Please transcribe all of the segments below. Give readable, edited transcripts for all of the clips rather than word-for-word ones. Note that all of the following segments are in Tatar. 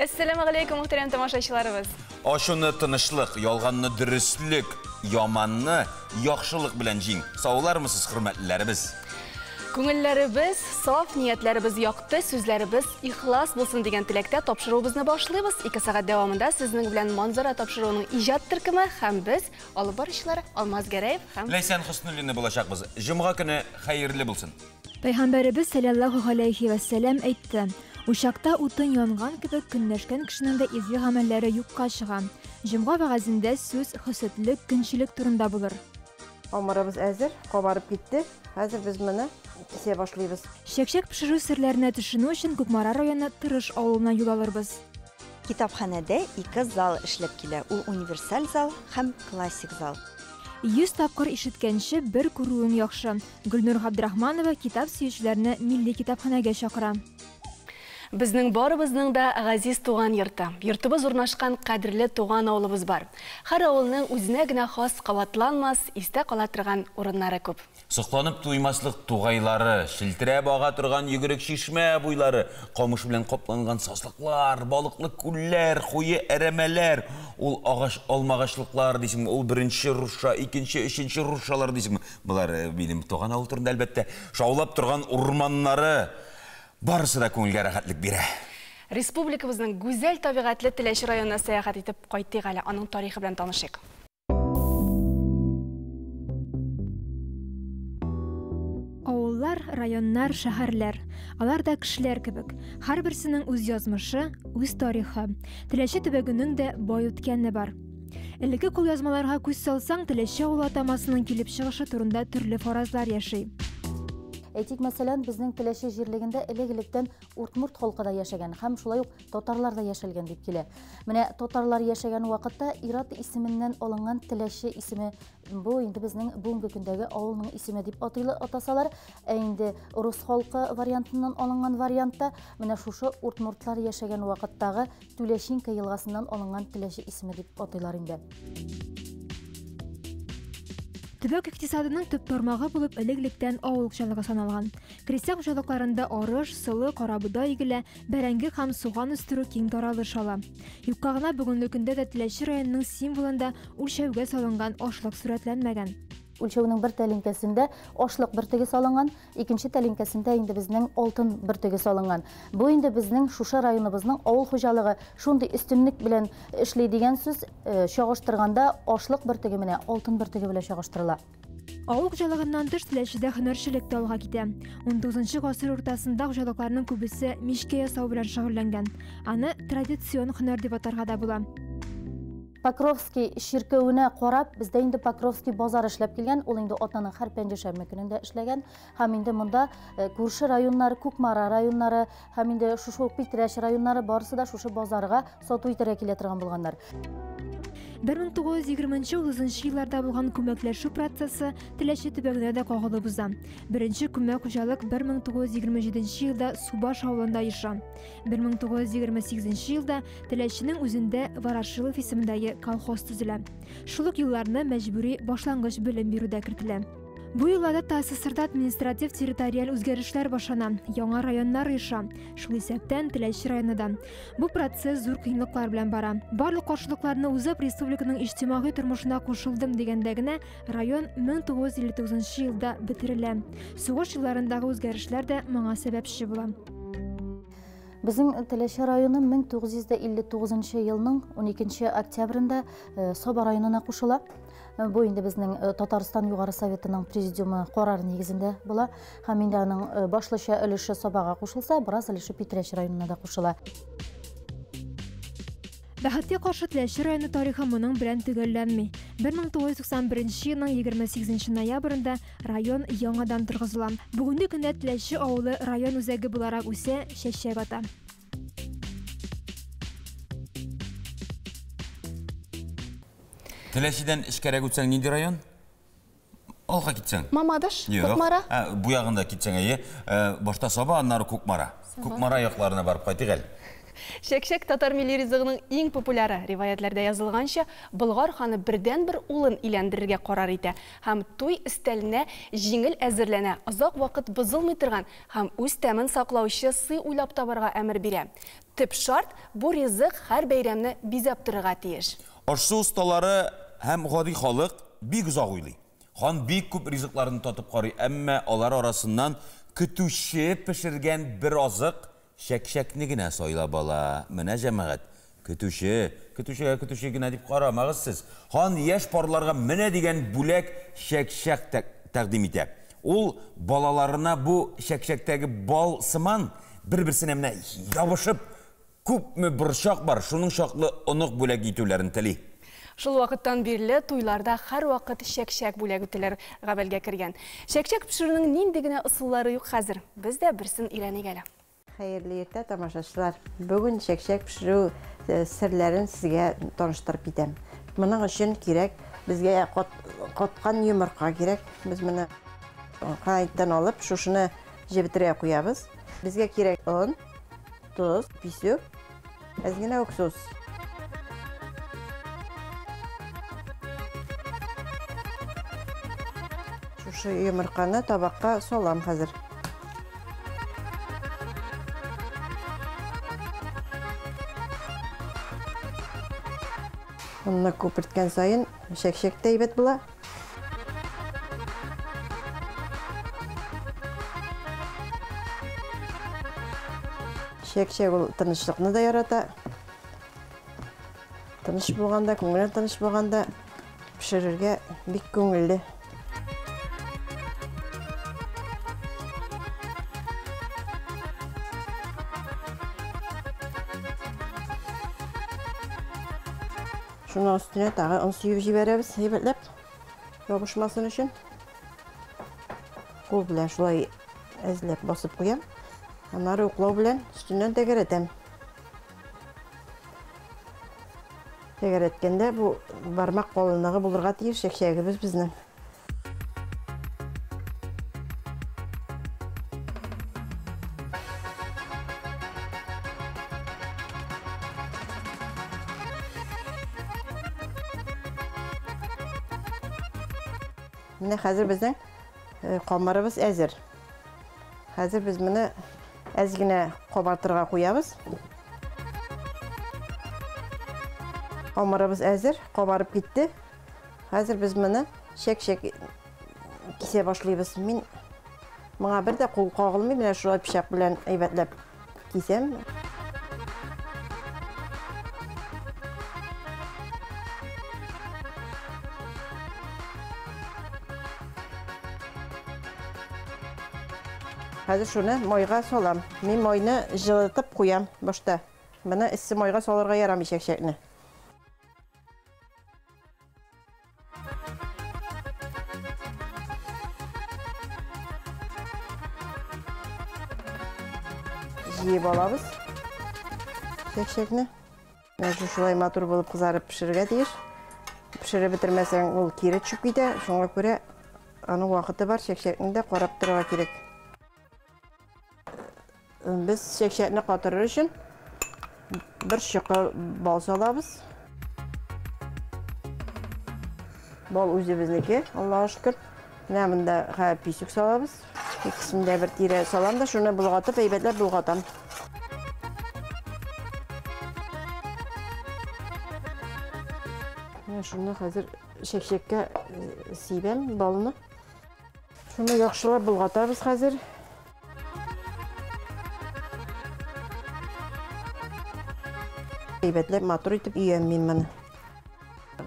Әссәламегаләйкүм, мөхтәрәм тамашачыларыбыз. Ачуны тынычлык, ялганны дөреслек, яманны яхшылык белән җиң. Саулармысыз, хөрмәтлеләребез? Күңелләребез саф, ниятләребез якты, сүзләребез ихлас булсын дигән теләктә тапшыруыбызны башлыйбыз. 2 сәгать дәвамында сезнең белән Манзара тапшыруының иҗат төркеме һәм без, алып баручылар Алмаз Гәрәев һәм Ләйсән Хөснуллина булачакбыз. Җомга көне хәерле булсын. Пәйгамбәребез салләллаһу галәйһи вә сәлләм әйтте, Учакта утын янган кебек көнләшкән кешенең дә изге гамәлләре юкка чыга. Җомга вәгазендә сүз хөсетлек, көнчелек турында булыр. Камырыбыз әзер, кабарып китте. Хәзер без моны кисә башлыйбыз. Чәкчәк пешерү серләренә төшенү өчен Кукмара районы Тырыш авылына юл алырбыз. Китапханәдә ике зал эшләп килә, ул универсаль зал һәм классик зал. 100 тапкыр ишеткәнче, бер күрүең яхшы. Гөлнур Габдрахманова китап сөючеләрне милли китапханәгә чакыра. Безнең барыбызның да газиз туган йорты. Йортыбыз урнашкан кадерле туган авылыбыз бар. Һәр авылның үзенә генә хас кабатланмас, истә кала торган урыннары күп. Сокланып туймаслык тугайлары, челтерәп ага торган йөгерек чишмә буйлары, камыш белән капланган сазлыклар, балыклы күлләр, куе әрәмәләр, ул агач алмагачлыклар дисеңме, ул беренче русша, икенче, өченче русшалар дисеңме? Болар минем туган авыл турында, әлбәттә. Шаулап торган урманнары, барысы да күңелгә рәхәтлек бирә. Республикабызның гүзәл табигатьле Теләче районына сәяхәт итеп кайтыйк әле, аның тарихы белән танышыйк. Авыллар, районнар, шәһәрләр. Алар да кешеләр кебек. Һәрберсенең үз язмышы, үз тарихы. Теләче төбәгенең дә бай үткәне бар. Элекке кулъязмаларга күз салсаң, Теләче авылы атамасының килеп чыгышы турында төрле фаразлар яши. Әйтик, мәсәлән, безнең Теләче җирлегендә элек-электән удмурт халкы да яшәгән һәм шулай ук татарлар да яшәлгән дип килә. Менә татарлар яшәгән вакытта Ират исеменнән алынган Теләче исеме, бу инде безнең бүгенге көндәге авылның исеме дип атыйлы атасалар, ә инде рус халкы вариантыннан алынган вариантта менә шушы удмуртлар яшәгән вакыттагы Түләчинка елгасыннан алынган Теләче исеме дип атыйлар инде. Төбәк икътисадының төп тармагы булып элек-электән авыл хуҗалыгы саналган. Крестьян хуҗалыкларында арыш, солы, карабодай игелә, бәрәңге һәм суган үстерү киң таралыш ала. Юкка гына бүгенге көндә дә Теләче районының символында үлчәүгә салынган ашлык сурәтләнмәгән. Үлчәүнең бер тәлинкәсендә ашлык бөртеге салынган, икенче тәлинкәсендә инде безнең алтын бөртеге салынган. Бу инде безнең шушы районыбызның авыл хуҗалыгы шундый өстенлек белән эшли дигән сүз, чагыштырганда ашлык бөртеге менә алтын бөртеге белән чагыштырыла. Авыл хуҗалыгыннан тыш Теләчедә һөнәрчелек тә алга китә. 19 гасыр уртасында хуҗалыкларның күбесе мичкә ясау белән шөгыльләнгән. Аны традицион һөнәр дип атарга да була. Покровский чиркәвенә карап, бездә инде Покровский базар эшләп килгән, ул инде атнаның һәр пәнҗешәмбе көнендә эшләгән. Һәм инде монда күрше районнар, Кукмара районнары һәм инде шушы ук Питрәч районнары барысы да шушы базарга сату итәргә килә торган булганнар. 1920-30 елларда булган күмәкләшү процессы Теләче төбәгенә дә кагылып уза. Беренче күмәк хуҗалык 1927 елда Субаш авылында оеша. 1928 елда Теләченең үзендә Ворошилов исемендәге колхоз төзелә. Шул ук елларны мәҗбүри башлангыч белем бирү дә кертелә. Бу елларда ТАССРда административ территориаль үзгәрешләр башлана, яңа районнар оеша, шул исәптән Теләче районы да. Бу процесс зур кыенлыклар белән бара. Барлык каршылыкларны узып, республиканың иҗтимагый тормышына кушылдым дигәндә генә район 1959 елда бетерелә. Сугыш елларындагы үзгәрешләр дә моңа сәбәпче була. Безнең Теләче районы 1959 елның 12 октябрендә Саба районына кушыла. Бу инде безнең Татарстан Югары Советының президиумы карары нигезендә була. Һәм инде аның башлыча өлеше Сабага кушылса, бераз өлеше Питрәч районына да кушыла. Бәхеткә каршы Теләче районы тарихы моның белән төгәлләнми. 1991 елның 28 ноябрендә район яңадан торгызыла. Бүгенге көндә Теләче авылы район үзәге буларак үсә, чәчәк ата. Теләчедән эчкәрәк үтсәң нинди район? Алга китсәң. Мамадыш, Юк. Кукмара. Бу ягында китсәң, әйе. Башта Саба, аннары Кукмара. Саба. Кукмара якларына барып кайтыйк әле. Чәкчәк татар милли ризыгының иң популяры. Риваятләрдә язылганча, Болгар ханы бердәнбер улын өйләндерергә карар итә һәм туй өстәленә җиңел әзерләнә, озак вакыт бозылмый торган һәм үз тәмен саклаучы сый уйлап табарга әмер бирә. Төп шарт бу ризык һәр бәйрәмне бизәп торырга тиеш. Аш-су осталары һәм гади халык бик озак уйлый. Хан бик күп ризыкларны татып карый, әмма алар арасыннан көтүче пешергән бер азык чәкчәкне генә сайлап ала. Менә җәмәгать, көтүче, көтүчегә көтүче генә дип карамагыз сез. Хан яшь парларга менә дигән бүләк чәкчәк тәкъдим итә. Ул балаларына бу чәкчәктәге бал сыман бер-берсенә менә ябышып күпме борчак бар, шуның чаклы онык бүләк итүләрен тели. Шул вакыттан бирле туйларда һәрвакыт чәкчәк бүләк итүләр гамәлгә кергән. Чәкчәк пешерүнең нинди генә ысуллары юк хәзер. Без дә берсен өйрәник әле. Хәерле иртә, тамашачылар. Бүген чәкчәк пешерү серләрен сезгә таныштырып китәм. Моның өчен кирәк безгә каткан йомырка кирәк. Без моны кайттан алып, шушыны җебетергә куябыз. Безгә кирәк он, тоз, писүк, әз генә уксус. Шушы йомырканы табакка салам хәзер. Онны күперткән саен чәкчәк тә әйбәт була. Чәкчәк ул тынычлыкны да ярата. Тыныч булганда, күңелең тыныч булганда пешерергә бик күңелле. Шуның өстенә тагы он сибеп җибәрәбез, әйбәтләп, ябышмасын өчен. Кул белән шулай әзләп басып куям. Аннары уклау белән өстеннән тәгәрәтәм. Тәгәрәткәндә бу бармак калынлыгы булырга тиеш чәкчәгебез безнең. Менә хәзер безнең камырыбыз әзер. Хәзер без моны әз генә кабартырга куябыз. Камырыбыз әзер, кабарып китте. Хәзер без моны чәк-чәк кисә башлыйбыз. Мин моңа бер дә кул кагылмый, менә шулай пычак белән әйбәтләп кисәм. Хәзер шуны майга салам. Мин майны җылытып куям башта. Моны эссе майга салырга ярамый чәкчәкне. Җыеп алабыз чәкчәкне. Менә шулай матур булып кызарып пешерергә тиеш. Пешереп бетермәсәң, ул кире төшеп китә. Шуңа күрә аның вакыты бар, чәкчәкне дә карап торырга кирәк. Без чәкчәкне катырыр өчен бер чокыр бал салабыз. Бал үзебезнеке, Аллаһка шөкер. Менә монда хәзер писүк салабыз. Икесен дә бер тирә салам да, шуны болгатып, әйбәтләп болгатам. Менә шуны хәзер чәкчәккә сибәм балны. Шуны яхшылап болгатабыз хәзер. Әйбәтләп матур итеп өям мин моны.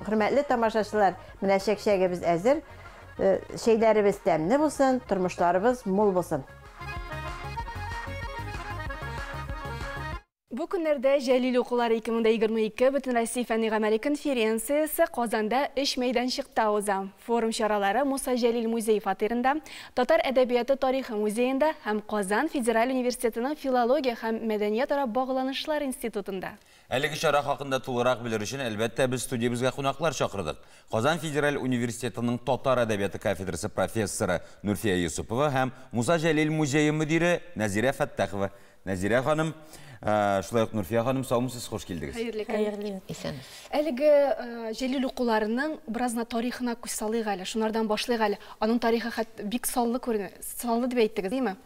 Хөрмәтле тамашачылар, менә чәкчәгебез әзер. Чәйләребез тәмле булсын, тормышларыбыз мул булсын. Бу көннәрдә Җәлил укулары 2022 Бөтенроссия фәнни-гамәли конференциясе Казанда 3 мәйданчыкта уза. Форум чаралары Муса Җәлил музей фатирында, Татар әдәбияты тарихы музеенда һәм Казан федераль университетының филология һәм мәдәниятара багланышлар институтында. Әлеге чара хакында тулырак белер өчен, әлбәттә, без студиябезгә кунаклар чакырдык. Казан федераль университетының татар әдәбияты кафедрасы профессоры Нурфия Юсупова һәм Муса Җәлил музее мөдире Нәзирә Фәттахова. Нәзирә ханым, шулай ук Нурфия ханым, саумысыз, хуш килдегез. Хәерле көн. Хәерле. Исәнмесез. Әлеге Җәлил укуларының бераз гына тарихына күз салыйк әле, шунардан башлыйк әле. Аның тарихы хәт бик саллы күренә, саллы дип әйттегез, димме?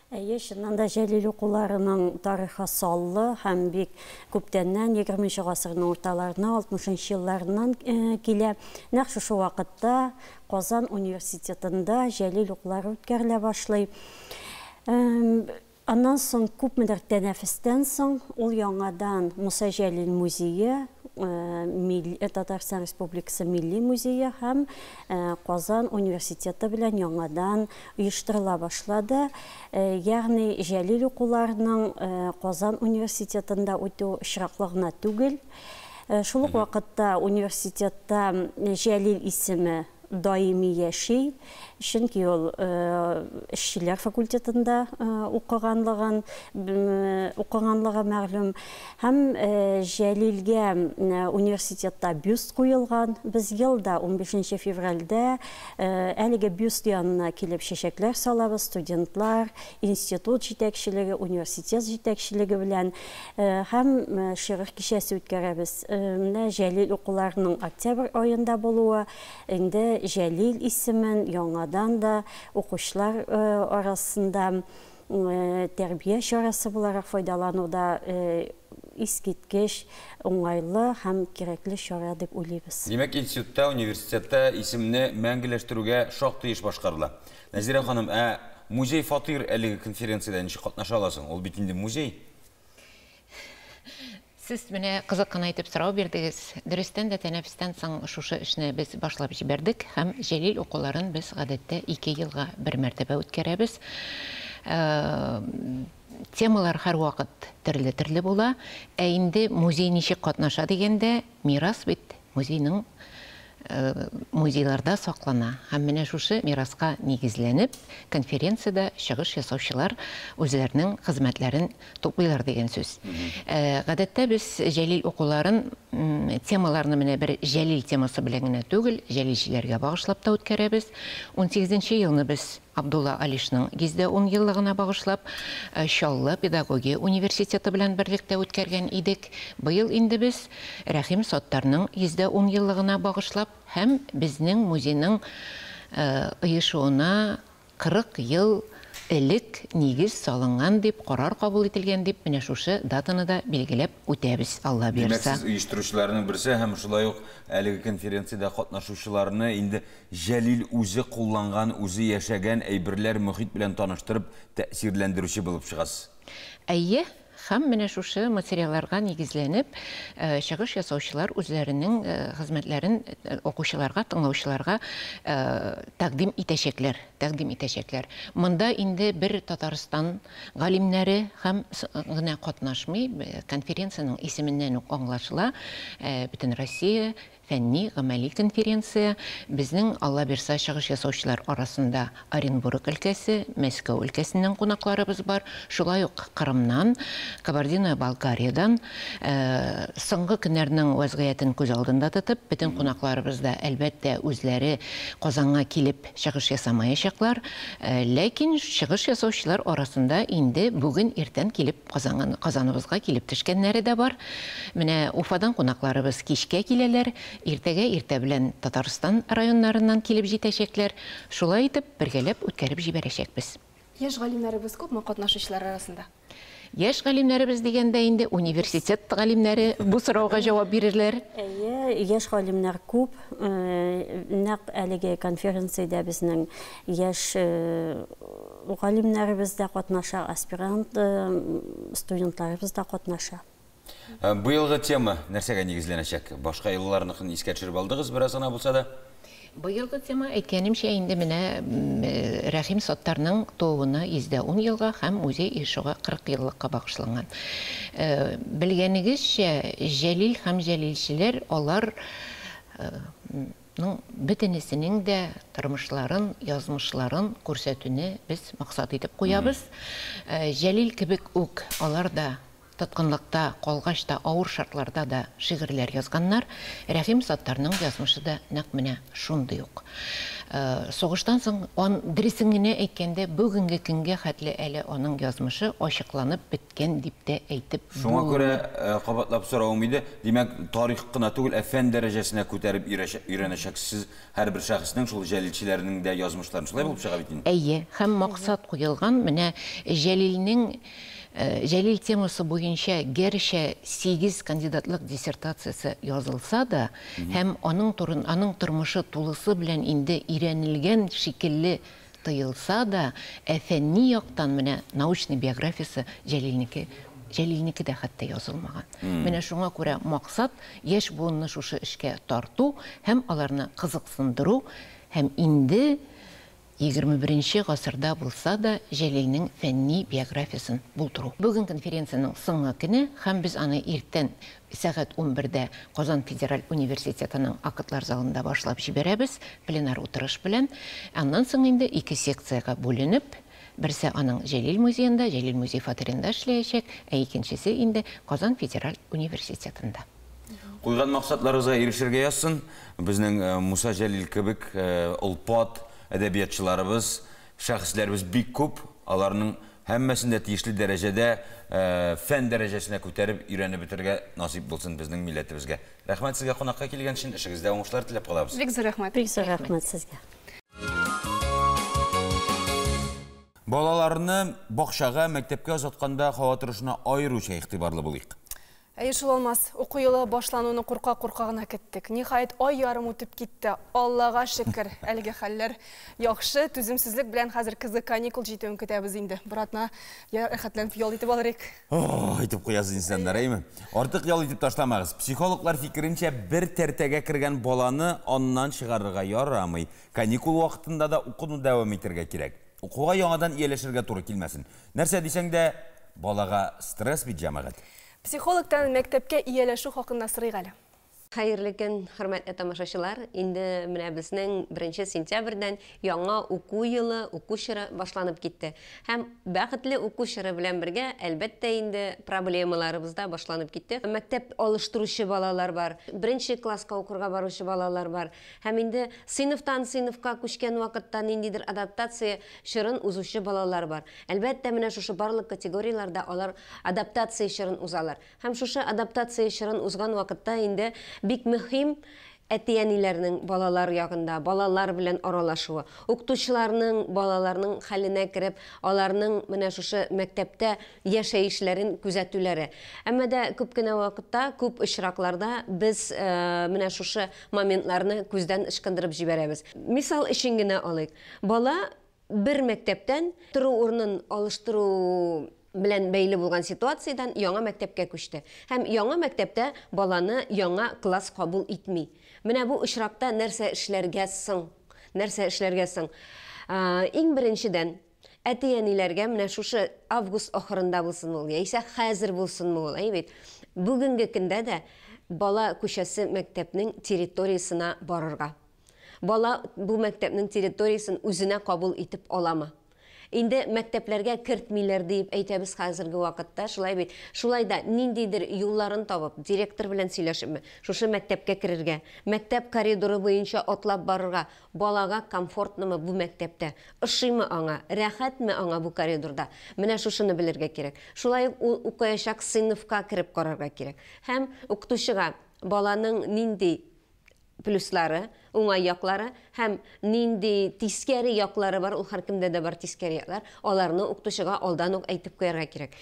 Әйе, чыннан да Җәлил укуларының тарихы саллы һәм бик күптәннән, 20 гасырның урталарына, 60 елларыннан килә. Нәкъ шушы вакытта Казан университетында Җәлил укулары үткәрелә башлый. Аннан соң күпмедер тәнәфестән соң ул яңадан Муса Җәлил музее, Татарстан Республикасы Милли музее һәм Казан университеты белән яңадан оештырыла башлады. Ягъни Җәлил укуларының Казан университетында үтү очраклы гына түгел. Шул ук вакытта университетта Җәлил исеме даими яши, чөнки ул эшчеләр факультетында укыганлыгын укыганлыгы мәгълүм. Һәм Җәлилгә университетта бюст куелган. Без елда 15 февральдә әлеге бюст янына килеп чәчәкләр салабыз, студентлар, институт җитәкчелеге, университет җитәкчелеге белән һәм шигырь кичәсе үткәрәбез. Менә Җәлил укуларының октябрь аенда булуы инде Җәлил исемен яңадан да укучылар арасында тәрбия чарасы буларак файдалануда искиткеч уңайлы һәм кирәкле чара дип уйлыйбыз. Димәк, институтта, университетта исемне мәңгеләштерүгә шактый эш башкарыла. Нәзирә ханым, ә музей фатир әлеге конференциядә ничек катнаша аласың? Ул бит инде музей. Сез менә кызык кына итеп сорау бирдегез. Дөрестән дә тәнәфестән соң шушы эшне без башлап җибәрдек һәм Җәлил укуларын без гадәттә 2 елга бер мәртәбә үткәрәбез. Темалар һәрвакыт төрле-төрле була. Ә инде музей ничек катнаша дигәндә, мирас бит музейның музейларда саклана. Һәм менә шушы мираска нигезләнеп, конференциядә чыгыш ясаучылар үзләренең хезмәтләрен туплыйлар дигән сүз. Гадәттә без Җәлил укуларын темаларны менә бер Җәлил темасы белән генә түгел, җәлилчеләргә багышлап та үткәрәбез. 18 елны без Абдулла Алишның 110 еллыгына багышлап, Чаллы педагогия университеты белән берлектә үткәргән идек. Быел инде без Рәхим Саттарның 110 еллыгына багышлап һәм безнең музейның оешуына 40 ел элек нигез салынган дип, карар кабул ителгән дип, менә шушы датаны да билгеләп үтәбез, Алла Димәк, бирса. сез оештыручыларның берсе һәм шулай ук әлеге конференциядә катнашучыларны инде Җәлил үзе кулланган, үзе яшәгән әйберләр, мөхит белән таныштырып, тәэсирләндерүче булып чыгасыз. Әйе, һәм менә шушы материалларга нигезләнеп, чыгыш ясаучылар үзләренең хезмәтләрен укучыларга, тыңлаучыларга тәкъдим итәчәкләр, тәкъдим итәчәкләр. Монда инде бер Татарстан галимнәре һәм генә катнашмый, конференциянең исеменнән үк аңлашыла, бөтен Россия фәнни гамәли конференция. Безнең Алла бирса чыгыш ясаучылар арасында Оренбург өлкәсе, Мәскәү өлкәсеннән кунакларыбыз бар, шулай ук Кырымнан, Кабардино-Балкариядан. Соңгы көннәрнең вазгыятен күз алдында тотып, бөтен кунакларыбыз да әлбәттә үзләре Казанга килеп чыгыш ясамаячаклар, ләкин чыгыш ясаучылар арасында инде бүген иртән килеп Казаныбызга килеп төшкәннәре дә бар. Менә Уфадан кунакларыбыз кичкә киләләр, иртәгә иртә белән Татарстан районнарыннан килеп җитәчәкләр. Шулай итеп бергәләп үткәреп җибәрәчәкбез. Яшь галимнәребез күпме катнашучылар арасында? Яшь галимнәребез дигәндә инде университет галимнәре бу сорауга җавап бирерләр. Әйе, яшь галимнәр күп. Нәкъ әлеге конференциядә безнең яшь галимнәребез дә катнаша, аспирант студентларыбыз да катнаша. Быелгы тема нәрсәгә нигезләнәчәк? Башка елларныкын искә төшереп алдыгыз бераз гына булса да. Быелгы тема, әйткәнемчә, инде менә Рәхим Саттарның тууына 110 елга һәм музей оешуга 40 еллыкка багышланган. Белгәнегезчә, Җәлил һәм җәлилчеләр алар бөтенесенең дә тормышларын, язмышларын күрсәтүне без максат итеп куябыз. Җәлил кебек үк алар да Тоткынлыкта калгач та авыр шартларда да шигырьләр язганнар. Рәхим Саттарның язмышы да нәкъ менә шундый ук. Сугыштан соң, ан, дөресен генә әйткәндә, бүгенге көнгә хәтле әле аның язмышы ачыкланып беткән дип тә әйтеп Шуңа күрә булмый. кабатлап соравым иде, димәк, тарих кына түгел, ә фән дәрәҗәсенә күтәреп өйрәнәчәксез һәрбер шәхеснең, шул җәлилчеләрнең дә язмышларын. Шулай булып чыга бит инде. Әйе, һәм максат куелган, менә Җәлилнең Җәлил темасы буенча гәрчә 8 кандидатлык диссертациясе язылса да, һәм аның турын, аның тормышы тулысы белән инде өйрәнелгән шикелле тоелса да, ә фәнни яктан менә научный биографиясе Җәлилнеке, Җәлилнеке дә хәтта язылмаган. Менә шуңа күрә максат яшь буынны шушы эшкә тарту һәм аларны кызыксындыру һәм инде 21 гасырда булса да Җәлилнең фәнни биографиясен булдыру. Бүген конференциянең соңгы көне һәм без аны иртән сәгать 11дә Казан федераль университетының актлар залында башлап җибәрәбез, пленар утырыш белән. Аннан соң инде ике секциягә бүленеп, берсе аның Җәлил музеенда, Җәлил музей фатирында эшләячәк, ә икенчесе инде Казан федераль университетында. Куйган максатларыгызга ирешергә язсын. Безнең Муса Җәлил кебек олпат әдәбиятчыларыбыз, шәхесләребез бик күп. Аларның һәммәсен дә тиешле дәрәҗәдә, фән дәрәҗәсенә күтәреп өйрәнеп бетерергә насыйп булсын безнең милләтебезгә. Рәхмәт сезгә кунакка килгән өчен, эшегездә уңышлар теләп калабыз. Бик зур рәхмәт. Бик зур рәхмәт сезгә. Балаларны бакчага, мәктәпкә озатканда һава торышына аеруча игътибарлы булыйк. Әйе шул, Алмаз, уку елы башлануны курка-курка гына көттек. Ниһаять, ай ярым үтеп китте. Аллага шөкер, әлеге хәлләр яхшы. Түземсезлек белән хәзер көзге каникул җитүен көтәбез инде. Бер атна рәхәтләнеп ял итеп алыр идек. Ох, итеп куясыз инсаннар, әйме? Артык ял итеп ташламагыз. Психологлар фикеренчә, бер тәртәгә кергән баланы аннан чыгарырга ярамый. Каникул вакытында да укуны дәвам итәргә кирәк. Укуга яңадан ияләшергә туры килмәсен. Нәрсә дисәң дә, балага стресс бит, җәмәгать. Психологтан мәктәпкә ияләшү хакында сорыйк әле. Хәерле көн, хөрмәтле тамашачылар. Инде менә безнең 1 сентябрьдән яңа уку елы, уку чоры башланып китте. Һәм бәхетле уку чоры белән бергә, әлбәттә инде, проблемаларыбыз да башланып китте. Мәктәп алыштыручы балалар бар, беренче класска укырга баручы балалар бар. Һәм инде сыйныфтан сыйныфка күчкән вакытта ниндидер адаптация чорын узучы балалар бар. Әлбәттә, менә шушы барлык категорияләрдә алар адаптация чорын узалар. Һәм шушы адаптация чорын узган вакытта инде бик мөһим әти-әниләрнең балалар ягында, балалар белән аралашуы, укытучыларның балаларның хәленә кереп, аларның менә шушы мәктәптә яшәешләрен күзәтүләре. Әмма дә күп кенә вакытта, күп очракларда без менә шушы моментларны күздән ычкындырып җибәрәбез. Мисал өчен генә алыйк. Бала бер мәктәптән тору урынын алыштыру белән бәйле булган ситуациядән яңа мәктәпкә күчте. Һәм яңа мәктәптә баланы яңа класс кабул итми. Менә бу очракта нәрсә эшләргә соң? Нәрсә эшләргә соң? Иң беренчедән, әти-әниләргә менә шушы август ахырында булсын ул, яисә хәзер булсынмы ул, әйе бит. Бүгенге көндә дә бала күчәсе мәктәпнең территориясенә барырга. Бала бу мәктәпнең территориясен үзенә кабул итеп аламы? Инде мәктәпләргә кертмиләр дип әйтәбез хәзерге вакытта, шулай бит. Шулай да ниндидер юлларын табып, директор белән сөйләшепме, шушы мәктәпкә керергә, мәктәп коридоры буенча атлап барырга, балага комфортнымы бу мәктәптә, ошыймы аңа, рәхәтме аңа бу коридорда? Менә шушыны белергә кирәк. Шулай ук ул укыячак сыйныфка кереп карарга кирәк. Һәм укытучыга баланың нинди плюслары, уңай яклары һәм нинди тискәре яклары бар, ул һәркемдә дә бар тискәре яклар, аларны укытучыга алдан ук әйтеп куярга кирәк.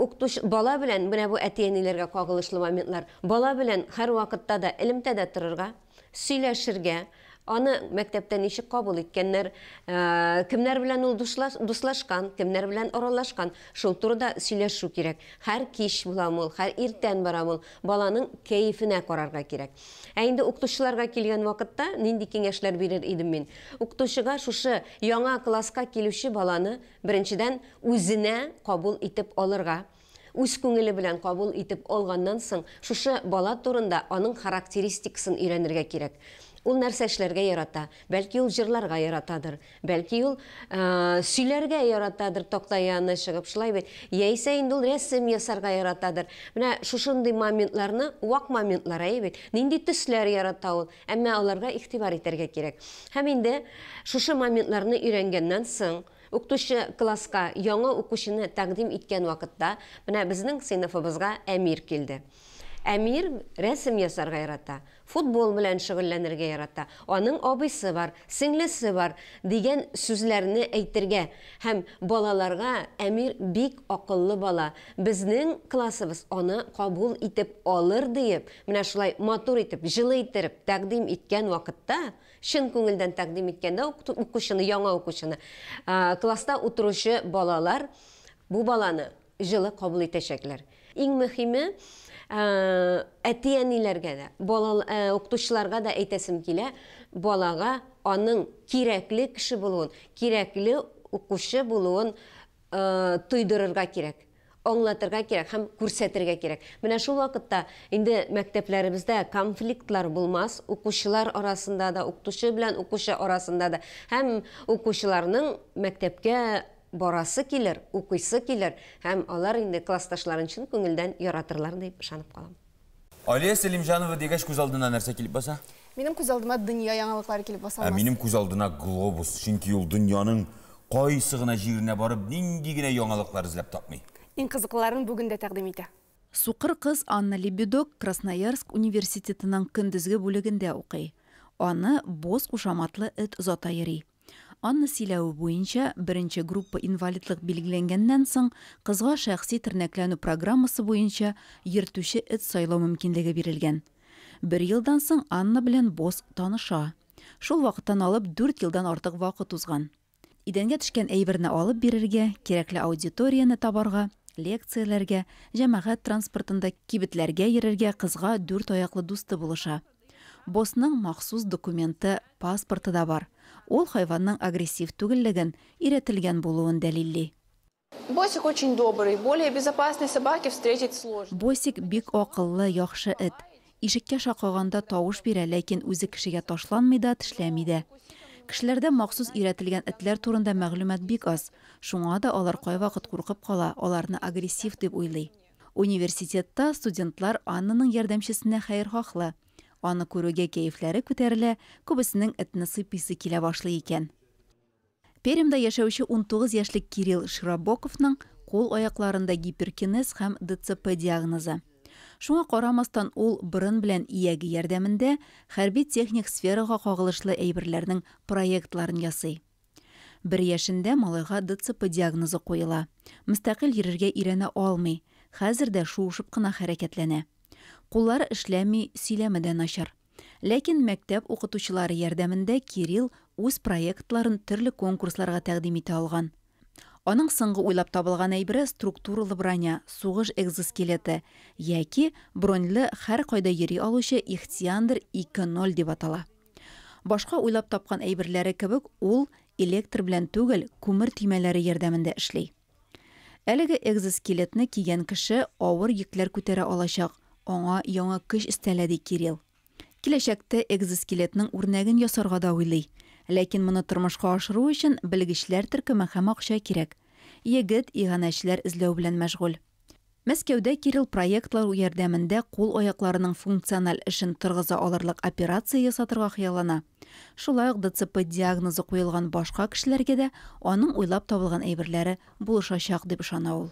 Укытучы бала белән, менә бу әти-әниләргә кагылышлы моментлар, бала белән һәр вакытта да элемтәдә торырга, сөйләшергә, аны мәктәптә ничек кабул иткәннәр, кемнәр белән ул дуслашкан, кемнәр белән аралашкан, шул турыда сөйләшү кирәк. Һәр кич буламы ул, һәр иртән барамы ул, баланың кәефенә карарга кирәк. Ә инде укытучыларга килгән вакытта нинди киңәшләр бирер идем мин? Укытучыга шушы яңа класска килүче баланы беренчедән үзенә кабул итеп алырга, үз күңеле белән кабул итеп алганнан соң шушы бала турында аның характеристикасын өйрәнергә кирәк. Ул нәрсә эшләргә ярата? Бәлки ул җырларга яратадыр, бәлки ул сөйләргә яратадыр, такта янына чыгып, шулай бит. Яисә инде ул рәсем ясарга яратадыр. Менә шушындый моментларны, вак моментлар, әйе бит. Нинди төсләр ярата ул? Әмма аларга игътибар итәргә кирәк. Һәм инде шушы моментларны өйрәнгәннән соң, укытучы класска яңа укучыны тәкъдим иткән вакытта, менә безнең сыйныфыбызга Әмир килде. Әмир рәсем ясарга ярата, футбол белән шөгыльләнергә ярата, аның абыйсы бар, сеңлесе бар дигән сүзләрне әйтергә һәм балаларга Әмир бик акыллы бала, безнең классыбыз аны кабул итеп алыр диеп, менә шулай матур итеп, җылы иттереп тәкъдим иткән вакытта, чын күңелдән тәкъдим иткәндә укучыны, яңа укучыны, класста утыручы балалар бу баланы җылы кабул итәчәкләр. Иң мөһиме, әти-әниләргә дә, укытучыларга да әйтәсем килә, балага аның кирәкле кеше булуын, кирәкле укучы булуын тойдырырга кирәк, аңлатырга кирәк һәм күрсәтергә кирәк. Менә шул вакытта инде мәктәпләребездә конфликтлар булмас, укучылар арасында да, укытучы белән укучы арасында да һәм укучыларның мәктәпкә барасы килер, укыйсы килер һәм алар инде классташларын чын күңелдән яратырлар дип ышанып калам. Алия Селимҗанова дигәч күз алдына нәрсә килеп баса? Минем күз алдыма дөнья яңалыклары килеп баса. Ә минем күз алдына глобус, чөнки ул дөньяның кайсы гына җиренә барып нинди генә яңалыклар эзләп тапмый. Иң кызыклыларын бүген дә тәкъдим итә. Сукыр кыз Анна Лебедок Красноярск университетының көндезге бүлегендә укый. Аны Босс кушаматлы эт озата йөри. Анна сөйләве буенча, беренче группа инвалидлык билгеләнгәннән соң, кызга шәхси тернәкләнү программасы буенча йөртүче эт сайлау мөмкинлеге бирелгән. Бер елдан соң Анна белән Босс таныша. Шул вакыттан алып 4 елдан артык вакыт узган. Идәнгә төшкән әйберне алып бирергә, кирәкле аудиторияне табарга, лекцияләргә, җәмәгать транспортында кибетләргә йөрергә кызга 4 аяклы дусты булыша. Боссның махсус документы, паспорты да бар. Ул хайванның агрессив түгеллеген, өйрәтелгән булуын дәлилли. Босик очень добрый, более безопасной собаки встретить сложно. Босик бик акыллы, яхшы эт. Ишеккә шакыганда тавыш бирә, ләкин үзе кешегә ташланмый да, тешләми дә. Кешеләрдә махсус өйрәтелгән этләр турында мәгълүмат бик аз. Шуңа да алар кайвакыт куркып кала, аларны агрессив дип уйлый. Университетта студентлар Аннаның ярдәмчесенә хәерхаһлы. Аны күрүгә кәефләре күтәрелә, күбесенең этне сыйпыйсы килә башлый икән. Пермьдә яшәүче 19 яшьлек Кирилл Широбоковның кул аякларында гиперкинез һәм ДЦП диагнозы. Шуңа карамастан ул борын белән ияге ярдәмендә хәрби техник сферага кагылышлы әйберләрнең проектларын ясый. Бер яшендә малайга ДЦП диагнозы куела. Мөстәкыйль йөрергә өйрәнә алмый, хәзер дә шуышып кына хәрәкәтләнә. Куллары эшләми, сөйләме дә начар. Ләкин мәктәп укытучылары ярдәмендә Кирилл үз проектларын төрле конкурсларга тәкъдим итә алган. Аның соңгы уйлап табылган әйбере структуралы броня, сугыш экзоскелеты яки броньлы һәр кайда йөри алучы Ихтиандр 2.0 дип атала. Башка уйлап тапкан әйберләре кебек ул электр белән түгел, күмер төймәләре ярдәмендә эшли. Әлеге экзоскелетны кигән кеше авыр йөкләр күтәрә алачак. Аңа яңа көч өстәлә, ди Кирилл. Киләчәктә экзоскелетның үрнәген ясарга да уйлый. Ләкин моны тормышка ашыру өчен белгечләр төркеме һәм акча кирәк. Егет иганәчеләр эзләү белән мәшгуль. Мәскәүдә Кирилл проектлар ярдәмендә кул аякларының функциональ эшен торгыза алырлык операция ясатырга хыяллана. Шулай ук ДЦП диагнозы куелган башка кешеләргә дә аның уйлап табылган әйберләре булышачак дип ышана ул.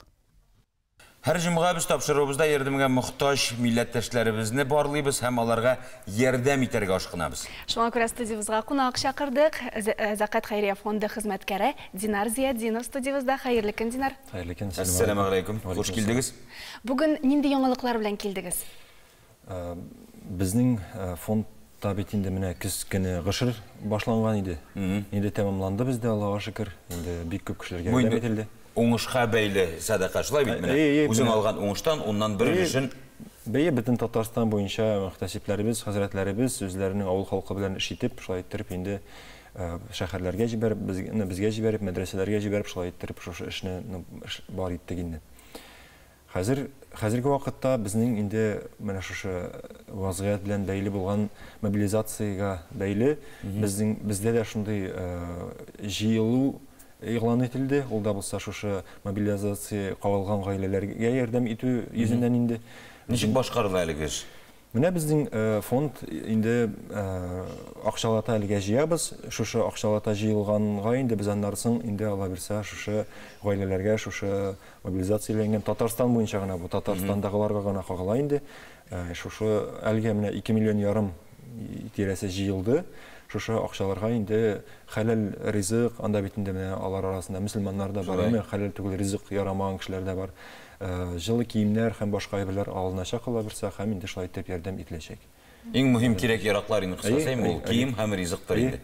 Һәр җомга без тапшыруыбызда ярдәмгә мохтаҗ милләттәшләребезне барлыйбыз һәм аларга ярдәм итәргә ашкынабыз. Шуңа күрә студиябызга кунак чакырдык. Зәкят хәйрия фонды хезмәткәре Динар Зиятдинов студиябызда. Хәерле көн, Динар. Хәерле көн. Әссәламү алейкум. Хуш килдегез. Бүген нинди яңалыклар белән килдегез? Безнең фондта бит инде менә көз көне гошер башланган иде. Инде тәмамланды бездә, Аллага шөкер. Инде бик күп кешеләргә ярдәм ителде. Уңышка бәйле садака, шулай бит менә. Үзең алган уңыштан уннан бер өлешен. Бәйе бөтен Татарстан буенча мөхтәсибләребез, хәзрәтләребез үзләренең авыл халкы белән эш итеп, шулай иттереп инде шәһәрләргә җибәреп, безгә җибәреп, мәдрәсәләргә җибәреп, шулай иттереп шушы эшне бар иттек инде. Хәзер Хәзерге вакытта безнең инде менә шушы вазгыять белән бәйле булган мобилизациягә бәйле безнең бездә дә шундый җыелу игълан ителде. Ул да булса шушы мобилизация кагылган гаиләләргә ярдәм итү йөзеннән инде. Ничек башкарыла әлеге эш? Менә безнең фонд инде акчалата әлегә җыябыз. Шушы акчалата җыелганга инде без аннары соң инде Алла бирсә шушы гаиләләргә шушы мобилизацияләнгән Татарстан буенча гына бу Татарстандагыларга гына кагыла инде. Шушы әлегә менә 2 миллион ярым тирәсе җыелды. Шушы акчаларга инде хәләл ризык, анда бит инде менә алар арасында мөселманнар да бар, әмма хәләл түгел ризык ярамаган кешеләр дә бар. Җылы киемнәр һәм башка әйберләр алыначак Алла бирсә, һәм инде шулай итеп ярдәм ителәчәк. Иң мөһим кирәк-яраклар инде кыскасы, ул кием һәм ризыктыр инде.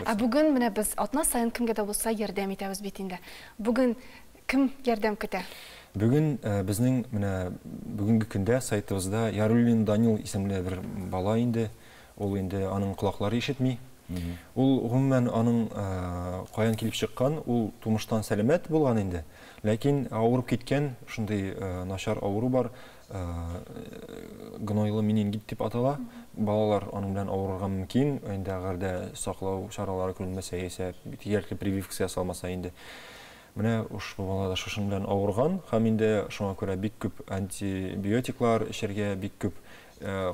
Ә бүген менә без атна саен кемгә дә булса ярдәм итәбез бит инде. Бүген кем ярдәм көтә? Бүген безнең менә бүгенге көндә сайтыбызда Яруллин Данил исемле бер бала инде, ул инде аның колаклары ишетми. Ул гомумән аның каян килеп чыккан, ул тумыштан сәламәт булган инде, ләкин авырып киткән, шундый начар авыру бар, гнойлы менингит дип атала. Балалар аның белән авырырга мөмкин, инде әгәр дә саклау чаралары күрелмәсә яисә кирәкле прививкасы ясалмаса инде. Менә ошбу бала да шушының белән авырган һәм инде шуңа күрә бик күп антибиотиклар эчәргә, бик күп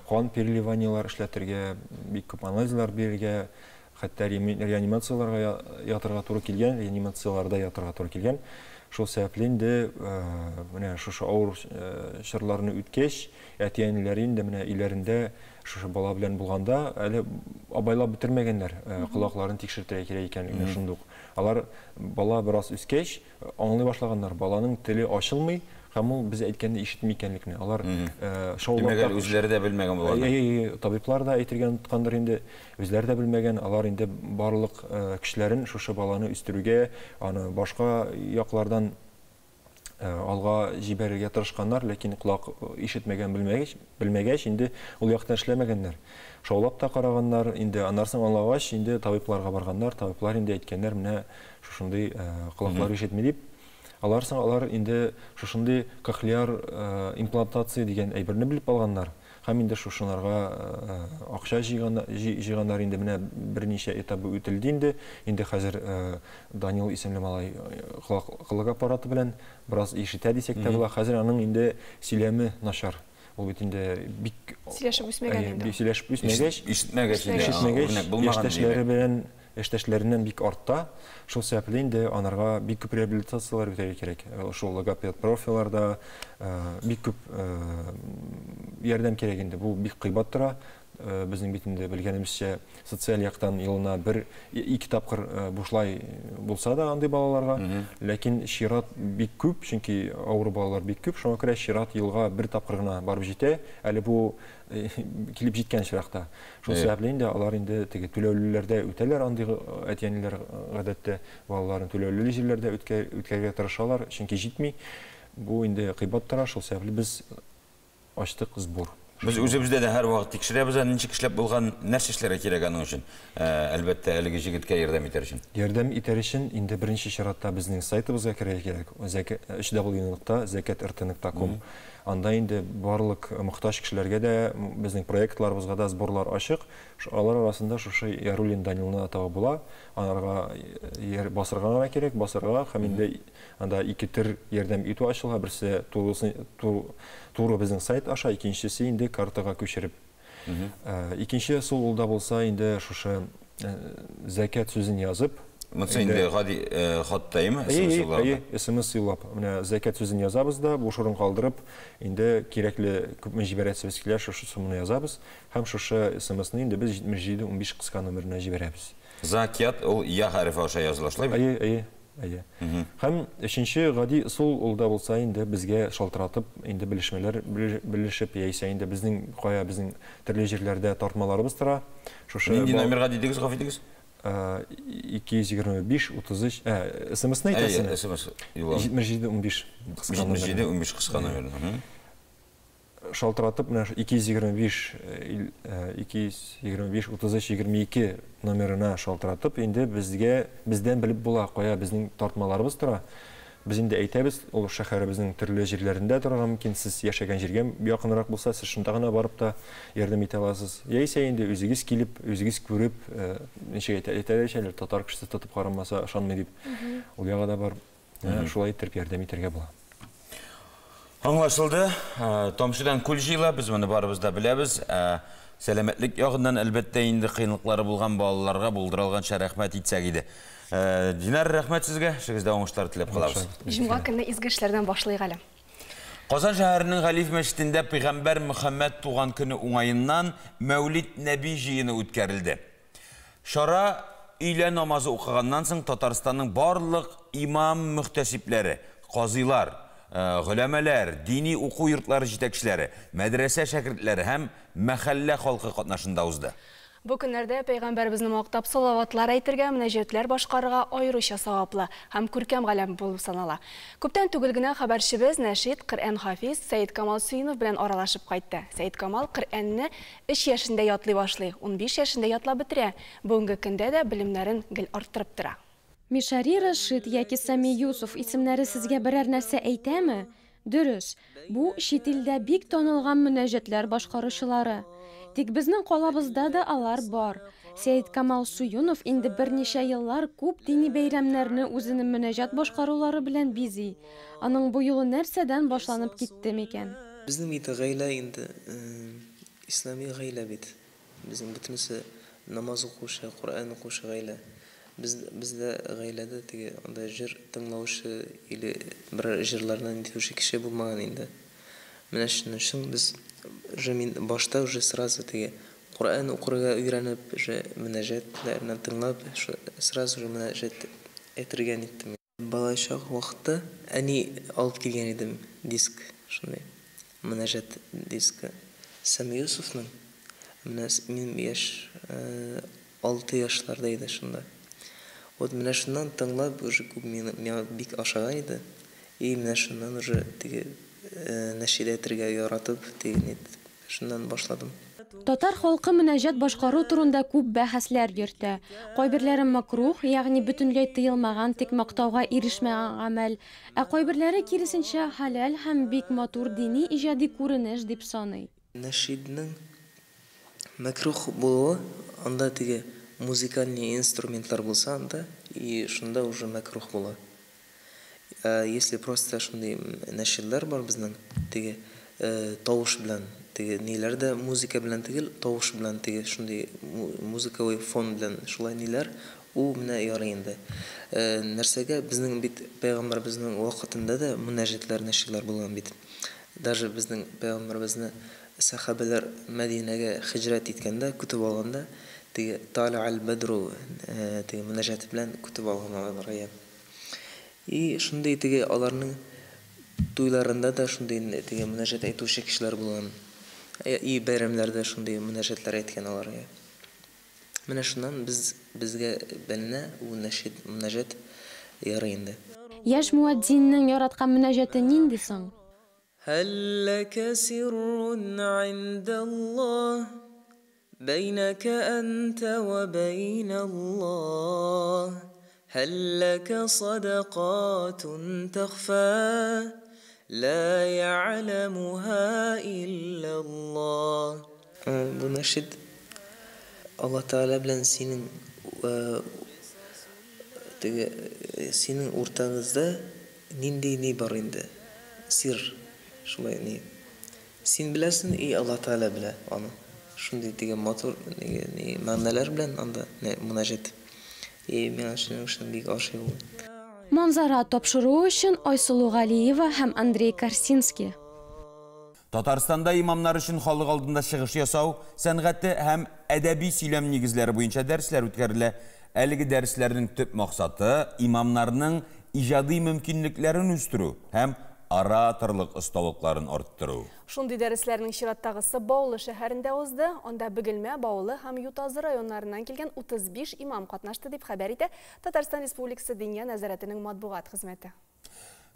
кан переливаниелар эшләтергә, бик күп анализлар бирергә, хәтта реанимацияларга ятырга туры килгән, реанимацияларда ятырга туры килгән. Шул сәбәпле инде менә шушы авыр чорларны үткәч, әти-әниләре инде менә өйләрендә шушы бала белән булганда әле абайлап бетермәгәннәр, колакларын тикшертергә кирәк икәнлеген шундук. Алар бала бераз үскәч аңлый башлаганнар, баланың теле ачылмый һәм ул без әйткәнне ишетми икәнлекне. Алар шаулап та үзләре дә белмәгән булганнар. Табиблар да әйтергә оныткандыр инде, үзләре дә белмәгән. Алар инде барлык кешеләрен шушы баланы үстерүгә, аны башка яклардан алга җибәрергә тырышканнар, ләкин колак ишетмәгән белмәгәч инде ул яктан эшләмәгәннәр. Шаулап та караганнар, инде аннан соң аңлагач, инде табибларга барганнар, табиблар инде әйткәннәр, менә шушындый колаклар ишетми дип. Алар соң алар инде шушындый кохлеар имплантация дигән әйберне белеп алганнар. Һәм инде шушынарга акча җыйганнар инде менә берничә этабы үтелде инде. Инде хәзер Данил исемле малай колак аппараты белән бераз ишетә дисәк тә була. Хәзер аның инде сөйләме начар. Ул бит инде бик сөйләшеп үсмәгән инде. Сөйләшеп үсмәгәч, ишетмәгәч, яшьтәшләре белән яшьтәшләреннән бик артта. Шул сәбәпле инде анарга бик күп реабилитацияләр үтәргә кирәк. Шул логопед профиларда бик күп ярдәм кирәк инде. Бу бик кыйбат тора. Безнең бит инде белгәнебезчә социаль яктан елына 1-2 тапкыр бушлай булса да андый балаларга, ләкин чират бик күп, чөнки авыру балалар бик күп, шуңа күрә чират елга бер тапкыр гына барып җитә. Әле бу килеп җиткән чиракта. Шул сәбәпле инде алар инде теге түләүлеләрдә үтәләр, андый әти-әниләр гадәттә балаларын түләүле җирләрдә үткәрергә тырышалар, чөнки җитми. Бу инде кыйбат тора, шул сәбәпле без ачтык сбор. Без үзебездә дә һәр вакыт тикшерәбез, ничек эшләп булган, нәрсә эшләргә кирәк аның өчен? Әлбәттә, әлеге җегеткә ярдәм итәр өчен. Ярдәм итәр өчен инде беренче чиратта безнең сайтыбызга керергә кирәк. www.zakatrт.com. Анда инде барлык мохтаҗ кешеләргә дә, безнең проектларыбызга да сборлар ачык. Алар арасында шушы Яруллин Данилны атауга була. Анарга басырга гына кирәк, басырга һәм инде анда ике төр ярдәм итү ачыла. Берсе туры безнең сайт аша, икенчесе инде картага күчереп. Икенче ысул ул да булса инде шушы зәкят сүзен язып. Монысы инде гади хатта име? SMS юллап. Әйе, SMS юллап. Менә зәкят сүзен язабыз да, буш урын калдырып, инде кирәкле күпме җибәрәсебез килә, шушы сумманы язабыз һәм шушы SMS-ны инде без 7715 кыска номерына җибәрәбез. Закят ул я хәрефе аша языла, шулай бит? Әйе, әйе. Әйе. Һәм өченче гади ысул ул да булса инде безгә шалтыратып, инде белешмәләр белешеп, яисә инде безнең кая безнең төрле җирләрдә тартмаларыбыз тора. Шушы Нинди номерга дидегез, гафу итегез? 225 33, SMS-ны әйтәсезме? Әйе, SMS юллап. 7715 кыска номер. 7715 кыска номер. Шалтыратып, менә 225 225 33 22 номерына шалтыратып, инде безгә бездән белеп була, кая безнең тартмаларыбыз тора. Без инде әйтәбез, ул шәһәребезнең төрле җирләрендә торырга мөмкин, сез яшәгән җиргә якынрак булса, сез шунда гына барып та ярдәм итә аласыз. Яисә инде үзегез килеп, үзегез күреп, ничек әйтә, әйтәләр, татар кешесе тотып карамаса ышанмый дип. Ул ягы да бар. Шулай иттереп ярдәм итәргә була. Аңлашылды. Тамчыдан күл җыела, без моны барыбыз да беләбез. Сәламәтлек ягыннан әлбәттә инде кыенлыклары булган балаларга булдырылганча рәхмәт итсәк иде. Динар, рәхмәт сезгә, эшегездә уңышлар теләп калабыз. Җомга көнне изге эшләрдән башлыйк әле. Казан шәһәренең Галиев мәчетендә Пәйгамбәр Мөхәммәд туган көне уңаеннан Мәүлид Нәби җыены үткәрелде. Чара өйлә намазы укыганнан соң Татарстанның барлык имам-мөхтәсибләре, казыйлар, голәмәләр, дини уку йортлары җитәкчеләре, мәдрәсә шәкертләре һәм мәхәллә халкы катнашында узды. Бу көннәрдә пәйгамбәребезне мактап салаватлар әйтергә, мөнәҗәтләр башкарырга аеруча саваплы һәм күркәм галәм булып санала. Күптән түгел генә хәбәрчебез Нәшид Коръән хафиз Сәидкамал Сөенов белән аралашып кайтты. Сәидкамал Коръәнне 3 яшендә ятлый башлый, 15 яшендә ятлап бетерә. Бүгенге көндә дә белемнәрен гел арттырып тора. Мишари Рашид яки Сами Юсуф исемнәре сезгә берәр нәрсә әйтәме? Дөрес, бу чит илдә бик танылган мөнәҗәтләр башкаручылары. Тик безнең калабызда да алар бар. Сәидкамал Суюнов инде берничә еллар күп дини бәйрәмнәрне үзенең мөнәҗәт башкарулары белән бизи. Аның бу юлы нәрсәдән башланып китте микән? Безнең бит гаилә инде ислами гаилә бит. Безнең бөтенесе намаз укучы, Коръән укучы гаилә. Без бездә гаиләдә теге анда җыр тыңлаучы или берәр җырларны нитүче кеше булмаган инде. Менә шуның өчен без уже мин башта уже сразу теге Коръән укырга өйрәнеп, уже мөнәҗәтләрне тыңлап, сразу же мөнәҗәт әйтергә ниттем. Балачак вакытта әни алып килгән идем диск, шундый мөнәҗәт дискы. Сәми Юсуфның менә минем яшь 6 яшьләрдә иде шунда. Вот менә шуннан тыңлап уже күп миңа бик ошаган иде. И менә шуннан уже теге нәшид әйтергә яратып, теге шуннан башладым. Татар халкы мөнәҗәт башкару турында күп бәхәсләр йөртә. Кайберләре макрух, ягъни бөтенләй тыелмаган, тик мактауга ирешмәгән гамәл, ә кайберләре киресенчә халәл һәм бик матур дини иҗади күренеш дип саный. Нәшиднең макрух булуы анда теге музыкальный инструментлар булса анда, и шунда уже макрух була. Если просто шундый нәшидләр бар безнең, теге тавыш белән, теге ниләр дә музыка белән түгел, тавыш белән теге шундый музыковый фон белән шулай ниләр, ул менә ярый инде. Нәрсәгә безнең бит пәйгамбәребезнең вакытында да мөнәҗәтләр, нәшидләр булган бит. Даже безнең пәйгамбәребезне сахабәләр Мәдинәгә һиҗрәт иткәндә, көтеп алганда, теге Таля аль-Бадру теге мөнәҗәте белән көтеп алган алар. И шундый теге аларның туйларында да шундый теге мөнәҗәт әйтүче кешеләр булган. И бәйрәмнәрдә шундый мөнәҗәтләр әйткән алар. Менә шуннан без безгә беленә ул нәшид мөнәҗәт ярый инде. Яшь муәдзиннең яраткан мөнәҗәте нинди соң? هل لك سر عند الله بينك أنت وبين الله هل لك صدقات تخفى لا يعلمها إلا الله. Бу нәшид Аллаһ Тәгалә белән синең теге синең уртагызда нинди ни бар инде? Сир шулай ни. Син беләсең, и Аллаһ Тәгалә белә аны. Шундый теге матур ни мәгънәләр белән анда мөнәҗәт. И миңа шуның өчен бик ошый ул. Манзара тапшыруы өчен Айсылу Галиева һәм Андрей Корсинский. Татарстанда имамнар өчен халык алдында чыгыш ясау сәнгате һәм әдәби сөйләм нигезләре буенча дәресләр үткәрелә. Әлеге дәресләрнең төп максаты имамнарның иҗади мөмкинлекләрен үстерү һәм ораторлык осталыкларын арттыру. Шундый дәресләрнең чираттагысы Баулы шәһәрендә узды. Анда Бөгелмә, Баулы һәм Ютазы районнарыннан килгән 35 имам катнашты дип хәбәр итә Татарстан Республикасы Диния нәзарәтенең матбугат хезмәте.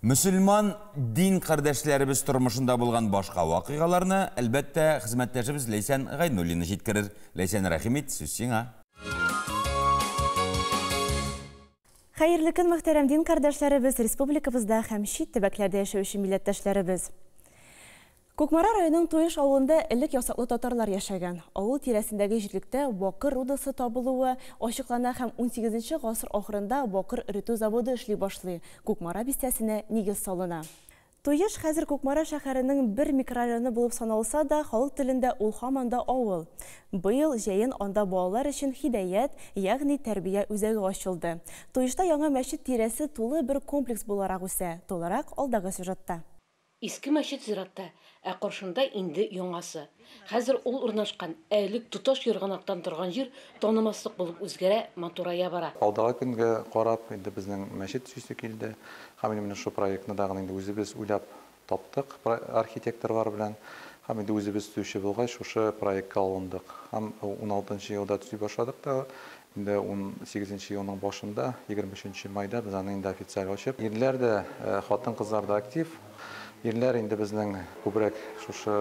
Мөселман дин кардәшләребез тормышында булган башка вакыйгаларны, әлбәттә, хезмәттәшебез Ләйсән Гайнуллина җиткерер. Ләйсән, рәхим ит, сүз сиңа. Хәерле көн, мөхтәрәм дин кардәшләребез, республикабызда һәм чит төбәкләрдә яшәүче милләттәшләребез. Кукмара районының Туеш авылында элек ясаклы татарлар яшәгән. Авыл тирәсендәге җирлектә бакыр рудасы табылуы ачыклана һәм 18 гасыр ахырында бакыр эретү заводы эшли башлый. Кукмара бистәсенә нигез салына. Туеш хәзер Кукмара шәһәренең бер микрорайоны булып саналса да, халык телендә ул һаман да авыл. Быел җәен анда балалар өчен Һидаят, ягъни тәрбия үзәге ачылды. Туешта яңа мәчет тирәсе тулы бер комплекс буларак үсә. Тулырак алдагы сюжетта. Иске мәчет зиратта, ә каршында инде яңасы. Хәзер ул урнашкан, ә элек тоташ ерганактан торган җир танымаслык булып үзгәрә, матурая бара. Алдагы көнгә карап, инде безнең мәчет төзисе килде. Һәм инде менә шул проектны тагын инде үзебез уйлап таптык архитекторлар белән. Һәм инде үзебез төзүче булгач, шушы проектка алындык. Һәм 16 елда төзи башладык та, инде 18 елның башында, 23 майда без аны инде официаль ачып, ирләр дә, хатын-кызлар да актив. Ирләр инде безнең күбрәк шушы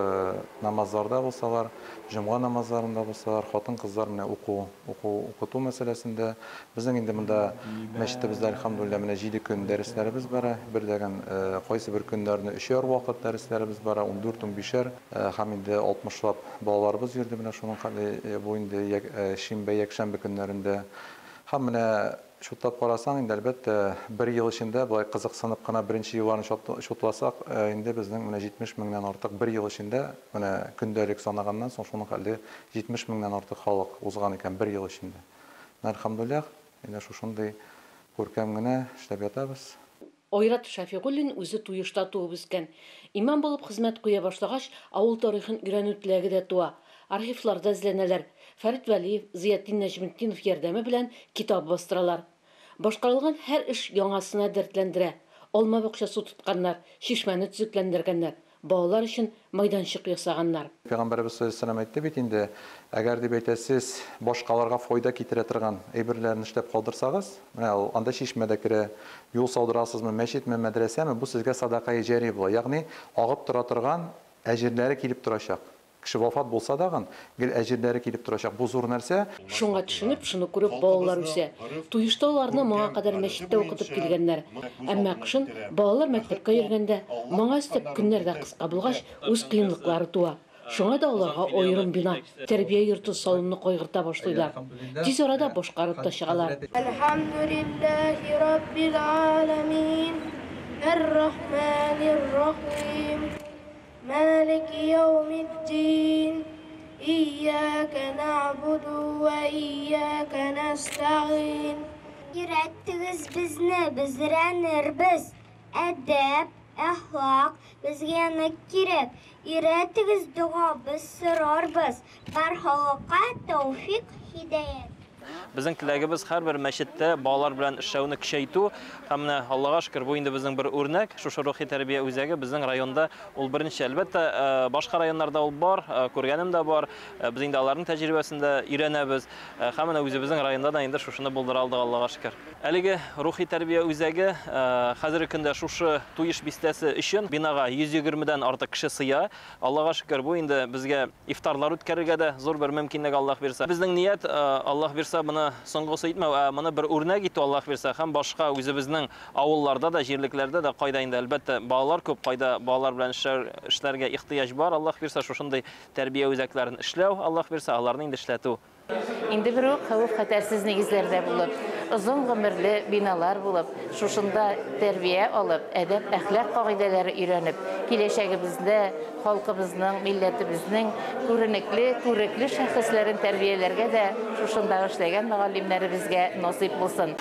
намазларда булсалар, җомга намазларында булсалар, хатын-кызлар менә уку, уку, укыту мәсьәләсендә. Безнең инде монда мәчетебездә, әлхәмдүлилләһ, менә 7 көн дәресләребез бара. Бер дәгән кайсы бер көннәрне 3-әр вакыт дәресләребез бара, 14-15-әр һәм инде 60лап балаларыбыз йөрде менә шуның хәтле бу инде шимбә, якшәмбе көннәрендә. Һәм менә чутлап карасаң, инде әлбәттә, бер ел эчендә болай кызыксынып кына беренче елларны чутласак, инде безнең менә 70 меңнән артык бер ел эчендә, менә көндәлек санаганнан соң шуның хәтле 70 меңнән артык халык узган икән бер ел эчендә. Менә әлхәмдүлилләһ, инде шушындый күркәм генә эшләп ятабыз. Айрат Шәфигуллин үзе Туешта туып үскән. Имам булып хезмәт куя башлагач, авыл тарихын өйрәнү теләге дә туа. Архивларда эзләнәләр. Фәрит Вәлиев, Зыятдин Нәҗметдинов ярдәме белән китап бастыралар. Башкарылган һәр эш яңасына дәртләндерә. Алма бакчасы тотканнар, чишмәне төзекләндергәннәр, балалар өчен майданчык ясаганнар. Пәйгамбәребез саллаллаһу алейһи ва сәлләм әйтте бит инде, әгәр дип әйтә, сез башкаларга файда китерә торган әйберләрне эшләп калдырсагыз, менә ул анда чишмә дә керә, юл салдырасызмы, мәчетме, мәдрәсәме, бу сезгә садакаи җәрия була, ягъни агып тора торган әҗерләре килеп торачак. Кеше вафат булса дагын, гел әҗерләре килеп торачак. Бу зур нәрсә. Шуңа төшенеп, шуны күреп балалар үсә. Туешта аларны моңа кадәр мәчеттә укытып килгәннәр. Әмма кышын балалар мәктәпкә йөргәндә, моңа өстәп көннәр дә кыска булгач, үз кыенлыклары туа. Шуңа да аларга аерым бина, тәрбия йорты салуны кайгырта башлыйлар. Тиз арада башкарып та чыгалар. Әлхәмдүлилләһи раббил аламин, ар-рахманир рахим. مالك يوم الدين إياك نعبد وإياك نستعين. Өйрәттегез безне, без өйрәнербез. Әдәп, әхлак безгә нык кирәк. Өйрәтегез дога, без сорарбыз. Бар халыкка тәүфик, һидаят. Безнең теләгебез һәрбер мәчеттә балалар белән эшләүне көчәйтү. Һәм менә Аллага шөкер, бу инде безнең бер үрнәк. Шушы рухи тәрбия үзәге безнең районда ул беренче. Әлбәттә, башка районнарда ул бар, күргәнем дә бар. Без инде аларның тәҗрибәсен дә өйрәнәбез. Һәм менә үзебезнең районда да инде шушыны булдыра алдык, Аллага шөкер. Әлеге рухи тәрбия үзәге хәзерге көндә шушы Туеш бистәсе өчен бинага 120дән артык кеше сыя. Аллага шөкер, бу инде безгә ифтарлар үткәрергә дә зур бер мөмкинлек Аллаһ бирсә. Безнең ният, Аллаһ бирсә, моны соңгысы итмәү, ә моны бер үрнәк итү Аллаһ бирсә, һәм башка үзебезнең авылларда да, җирлекләрдә дә кайда инде әлбәттә балалар күп, кайда балалар белән эшләргә ихтыяҗ бар, Аллаһ бирсә, шушындый тәрбия үзәкләрен эшләү, Аллаһ бирсә, аларны инде эшләтү. Инде бер үк хәвеф-хәтәрсез нигезләрдә булып, озын гомерле биналар булып, шушында тәрбия алып, әдәп, әхлак кагыйдәләре өйрәнеп, киләчәгебездә халкыбызның, милләтебезнең күренекле, күрекле шәхесләрен тәрбияләргә дә шушында эшләгән мөгаллимнәребезгә насыйп булсын.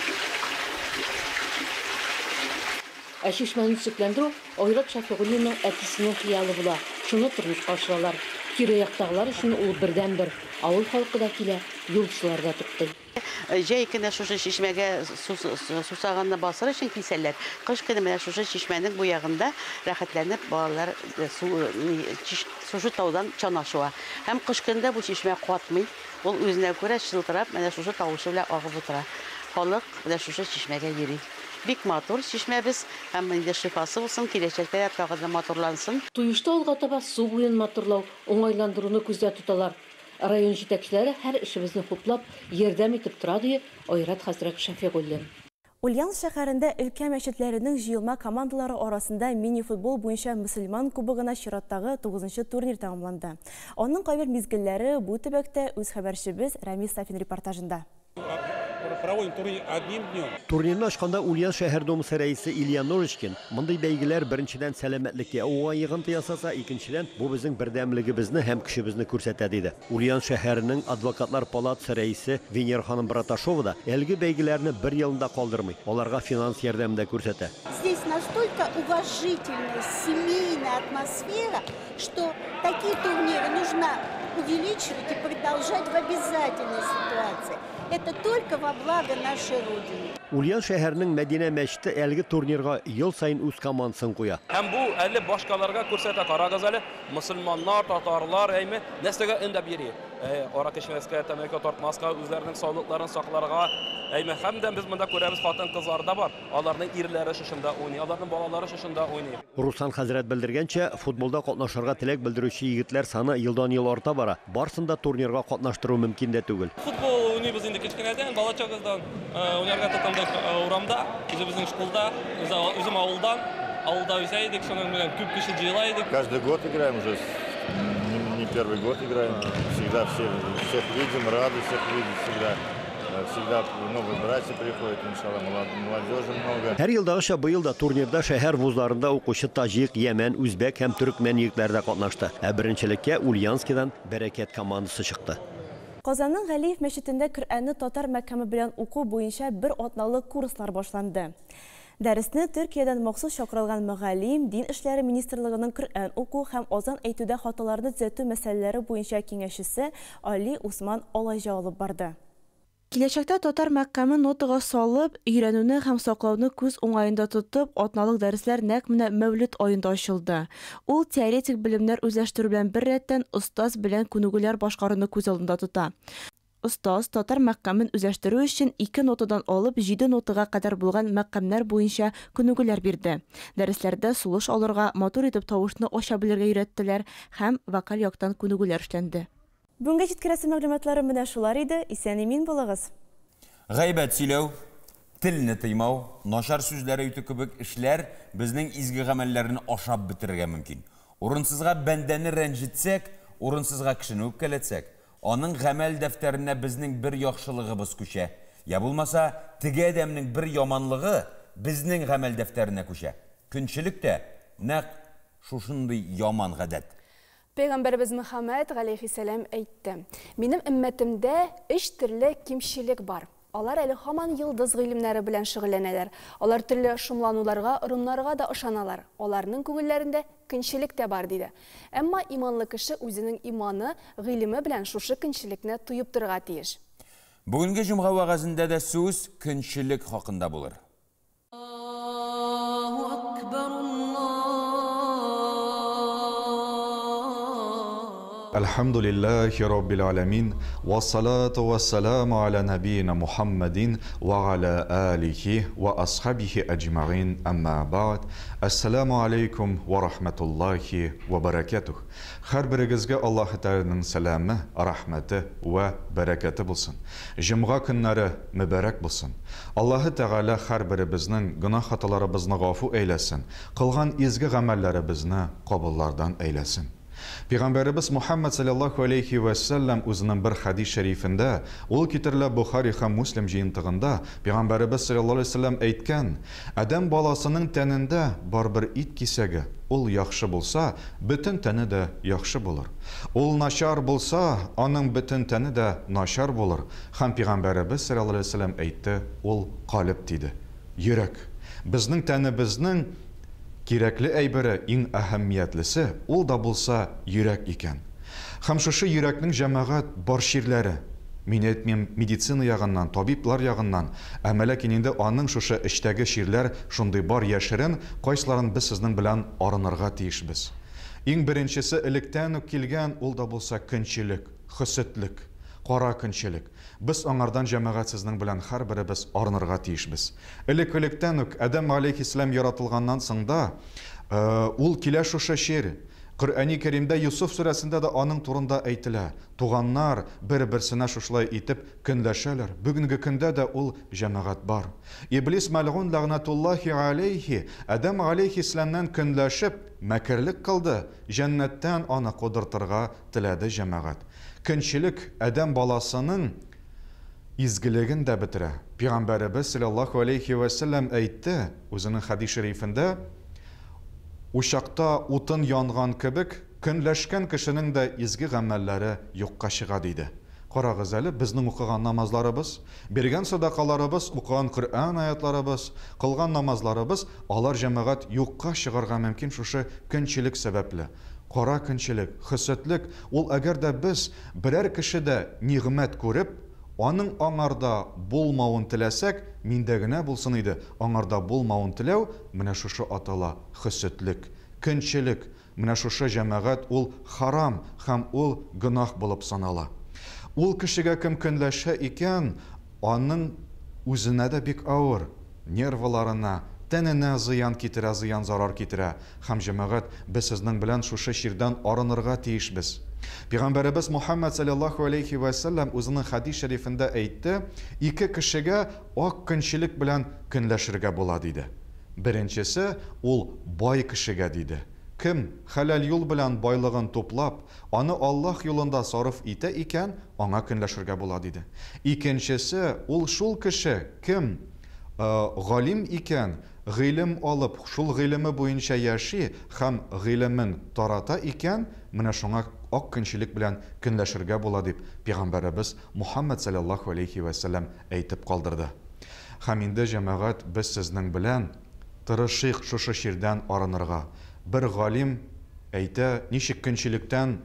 Ә чишмәне төзекләндерү Айрат Шәфигуллинның әтисенең хыялы була. Шуны тормышка ашыралар. Тирә-яктагылар өчен ул бердәнбер. Авыл халкы да килә, юлчылар да туктый. Җәй көне шушы чишмәгә сусаганны басыр өчен килсәләр, кыш көне менә шушы чишмәнең бу ягында рәхәтләнеп балалар шушы таудан чана шуа. Һәм кыш көндә бу чишмә катмый, ул үзенә күрә чылтырап менә шушы тавышы белән агып утыра. Халык менә шушы чишмәгә йөри. Бик матур чишмәбез, һәм инде шифасы булсын, киләчәктә дә тагы да матурлансын. Туешта алга таба су буен матурлау, уңайландыруны күздә тоталар. Район җитәкчеләре һәр эшебезне хуплап, ярдәм итеп тора, ди Айрат хәзрәт Шәфигуллин. Ульяновск шәһәрендә өлкә мәчетләренең җыелма командалары арасында мини-футбол буенча мөселман кубогына чираттагы тугызынчы турнир тәмамланды. Аның кайбер мизгелләре бу төбәктә үз хәбәрчебез Рамис Сафин репортажында. Проводим турнир одним днем. Турнирны ачканда Ульян шәһәр думасы рәисе Илья Ножечкин, мондый бәйгеләр беренчедән сәламәтлеккә уңай йогынты ясаса, икенчедән бу безнең бердәмлегебезне һәм көчебезне күрсәтә, диде. Ульян шәһәренең адвокатлар палатасы рәисе Венера ханым Браташова да әлеге бәйгеләрне бер елын да калдырмый, аларга финанс ярдәме дә күрсәтә. Здесь настолько уважительная семейная атмосфера, что такие турниры нужно увеличивать и продолжать в обязательной ситуации. Это только во благо нашей Родины. Ульян шәһәренең Мәдинә мәчете әлеге турнирга ел саен үз командасын куя. Һәм бу әле башкаларга күрсәтә, карагыз әле, мөселманнар, татарлар, әйме, нәрсәгә өндәп йөри? Аракы эчмәскә, тәмәке тартмаска, үзләренең саулыкларын сакларга. Әйме, һәм дә без монда күрәбез, хатын-кызлар да бар. Аларның ирләре шушында уйный, аларның балалары шушында уйный. Руслан хәзрәт белдергәнчә, футболда катнашырга теләк белдерүче егетләр саны елдан-ел арта бара. Барсын да турнирга катнаштыру мөмкин дә түгел. Футбол уйныйбыз инде кечкенәдән, балачагыбыздан уйнарга тотындык урамда, үзебезнең школда, үзем авылдан, авылда үсә идек, шуның белән күп кеше җыела идек. Каждый год играем уже, не первый год играем. Всегда всех видим, рады всех видеть всегда. Всегда новые братья приходят, иншалла, молодежи много. Һәр елдагыча быел да турнирда шәһәр вузларында укучы таҗик, йәмән, үзбәк һәм төркмән егетләре дә катнашты. Ә беренчелеккә Ульяновскидан Бәрәкәт командасы чыкты. Казанның Галиев мәчетендә Коръәнне татар мәкаме белән уку буенча бер атналык курслар башланды. Дәресне Төркиядән махсус чакырылган мөгаллим, Дин эшләре министрлыгының Коръән уку һәм азан әйтүдә хаталарны төзәтү мәсьәләләре буенча киңәшчесе Али Усман Алайҗа алып барды. Киләчәктә татар мәкаме нотага салып, өйрәнүне һәм саклауны күз уңаенда тотып, атналык дәресләр нәкъ менә Мәүлид аенда ачылды. Ул теоретик белемнәр үзләштерү белән беррәттән остаз белән күнегүләр башкаруны күз алдында тота. Остаз татар мәкамен үзләштерү өчен 2 нотадан алып 7 нотага кадәр булган мәкамнәр буенча күнегүләр бирде. Дәресләрдә сулыш алырга, матур итеп тавышны ача белергә өйрәттеләр һәм вокаль яктан күнегүләр эшләнде. Бүгенге җиткерәсе мәгълүматларым менә шулар иде. Исән-имин булыгыз. Гайбәт сөйләү, телне тыймау, начар сүзләр әйтү кебек эшләр безнең изге гамәлләрне ашап бетерергә мөмкин. Урынсызга бәндәне рәнҗетсәк, урынсызга кешене үпкәләтсәк, аның гамәл дәфтәренә безнең бер яхшылыгыбыз күчә. Я булмаса, теге адәмнең бер яманлыгы безнең гамәл дәфтәренә күчә. Көнчелек тә нәкъ шушындый яман гадәт. Пәйгамбәребез Мөхәммәд галәйһиссәлам әйтте, Минем өммәтемдә өч төрле кимчелек бар. Алар әле һаман йолдыз гыйлемнәре белән шөгыльләнәләр. Алар төрле шомлануларга, ырымнарга да ышаналар. Аларның күңелләрендә көнчелек тә бар, диде. Әмма иманлы кеше үзенең иманы, гыйлеме белән шушы көнчелекне тоеп торырга тиеш. Бүгенге җомга вәгазендә дә сүз көнчелек хакында булыр. Әлхәмдүлилләһи раббил аләмин, вассалату вассаламу аля нәбиина Мухаммадин ва аля алихи ва асхабихи әҗмәгыйн, әмма бәгъд. Әссәламу алейкум ва рахматуллахи ва баракатух. Һәрберегезгә Аллаһы Тәгаләнең сәламе, рәхмәте вә бәрәкәте булсын. Җомга көннәре мөбарәк булсын. Аллаһы Тәгалә һәрберебезнең гөнаһ-хаталарыбызны гафу әйләсен, кылган изге гамәлләребезне кабуллардан әйләсен. Пәйгамбәребез Мухәммәд салләллаһу аләйһи вә сәлләм үзенең бер хәдис шәрифендә, ул китерелә Бохари һәм Муслим җыентыгында, Пәйгамбәребез салләллаһу аләйһи вә сәлләм әйткән, Адәм баласының тәнендә бар бер ит кисәге, ул яхшы булса, бөтен тәне дә яхшы булыр. Ул начар булса, аның бөтен тәне дә начар булыр. Һәм Пәйгамбәребез салләллаһу аләйһи вә сәлләм әйтте, ул калеб диде. Йөрәк. Безнең тәнебезнең Кирәкле әйбере, иң әһәмиятлесе, ул да булса йөрәк икән. Һәм шушы йөрәкнең, җәмәгать, бар чирләре. Мин әйтмим медицина ягыннан, табиблар ягыннан, әмма ләкин инде аның шушы эчтәге чирләр шундый бар яшерен, кайсыларын без сезнең белән арынырга тиешбез. Иң беренчесе электән үк килгән, ул да булса көнчелек, хөсетлек, кара көнчелек. Без аңардан, җәмәгать, сезнең белән һәрберебез арынырга тиешбез. Элек-электән үк, Адәм галәйһиссәлам яратылганнан соң да, ул килә шушы чир. Коръәни Кәримдә Йосыф сүрәсендә дә аның турында әйтелә. Туганнар бер-берсенә шушылай итеп көнләшәләр. Бүгенге көндә дә ул җәмәгать бар. Иблис мәлгун ләгънәтуллаһи галәйһи Адәм галәйһиссәламнән көнләшеп, мәкерлек кылды, җәннәттән аны кудыртырга теләде җәмәгать. Көнчелек адәм баласының изгелеген дә бетерә. Пигамбәребез салләллаһу галәйһи вә сәлләм әйтте үзенең хәдис шәрифендә, Учакта утын янган кебек, көнләшкән кешенең дә изге гамәлләре юкка чыга, диде. Карагыз әле, безнең укыган намазларыбыз, биргән садакаларыбыз, укыган Коръән аятларыбыз, кылган намазларыбыз, алар, җәмәгать, юкка чыгарга мөмкин шушы көнчелек сәбәпле. Кара көнчелек, хөсетлек, ул әгәр дә без берәр кешедә нигъмәт күреп, аның аңарда булмавын теләсәк, миндә генә булсын иде, аңарда булмавын теләү, менә шушы атала, хөсетлек, көнчелек. Менә шушы, җәмәгать, ул харам һәм ул гөнаһ булып санала. Ул кешегә кем көнләшә икән, аның үзенә дә бик авыр, нервыларына, тәненә зыян китерә, зыян-зарар китерә. Һәм, җәмәгать, без сезнең белән шушы чирдән арынырга тиешбез. Пигамбәребез Мухәммәд салләллаһу аләйһи вә сәлләм үзенең хәдис шәрифендә әйтте, Ике кешегә ак көнчелек белән көнләшергә була, диде. Беренчесе, ул бай кешегә, диде. Кем, хәләл юл белән байлыгын туплап, аны Аллаһ юлында сарыф итә икән, аңа көнләшергә була, диде. Икенчесе, ул шул кеше, кем, галим икән, гыйлем алып, шул гыйлеме буенча яши һәм гыйлемен тарата икән, менә шуңа ак көнчелек белән көнләшергә була, дип пигамбәребез Мухәммәд салләллаһу аләйһи вә сәлләм әйтеп калдырды. Һәм инде, җәмәгать, без сезнең белән тырышыйк шушы чирдән арынырга. Бер галим әйтә, ничек көнчелектән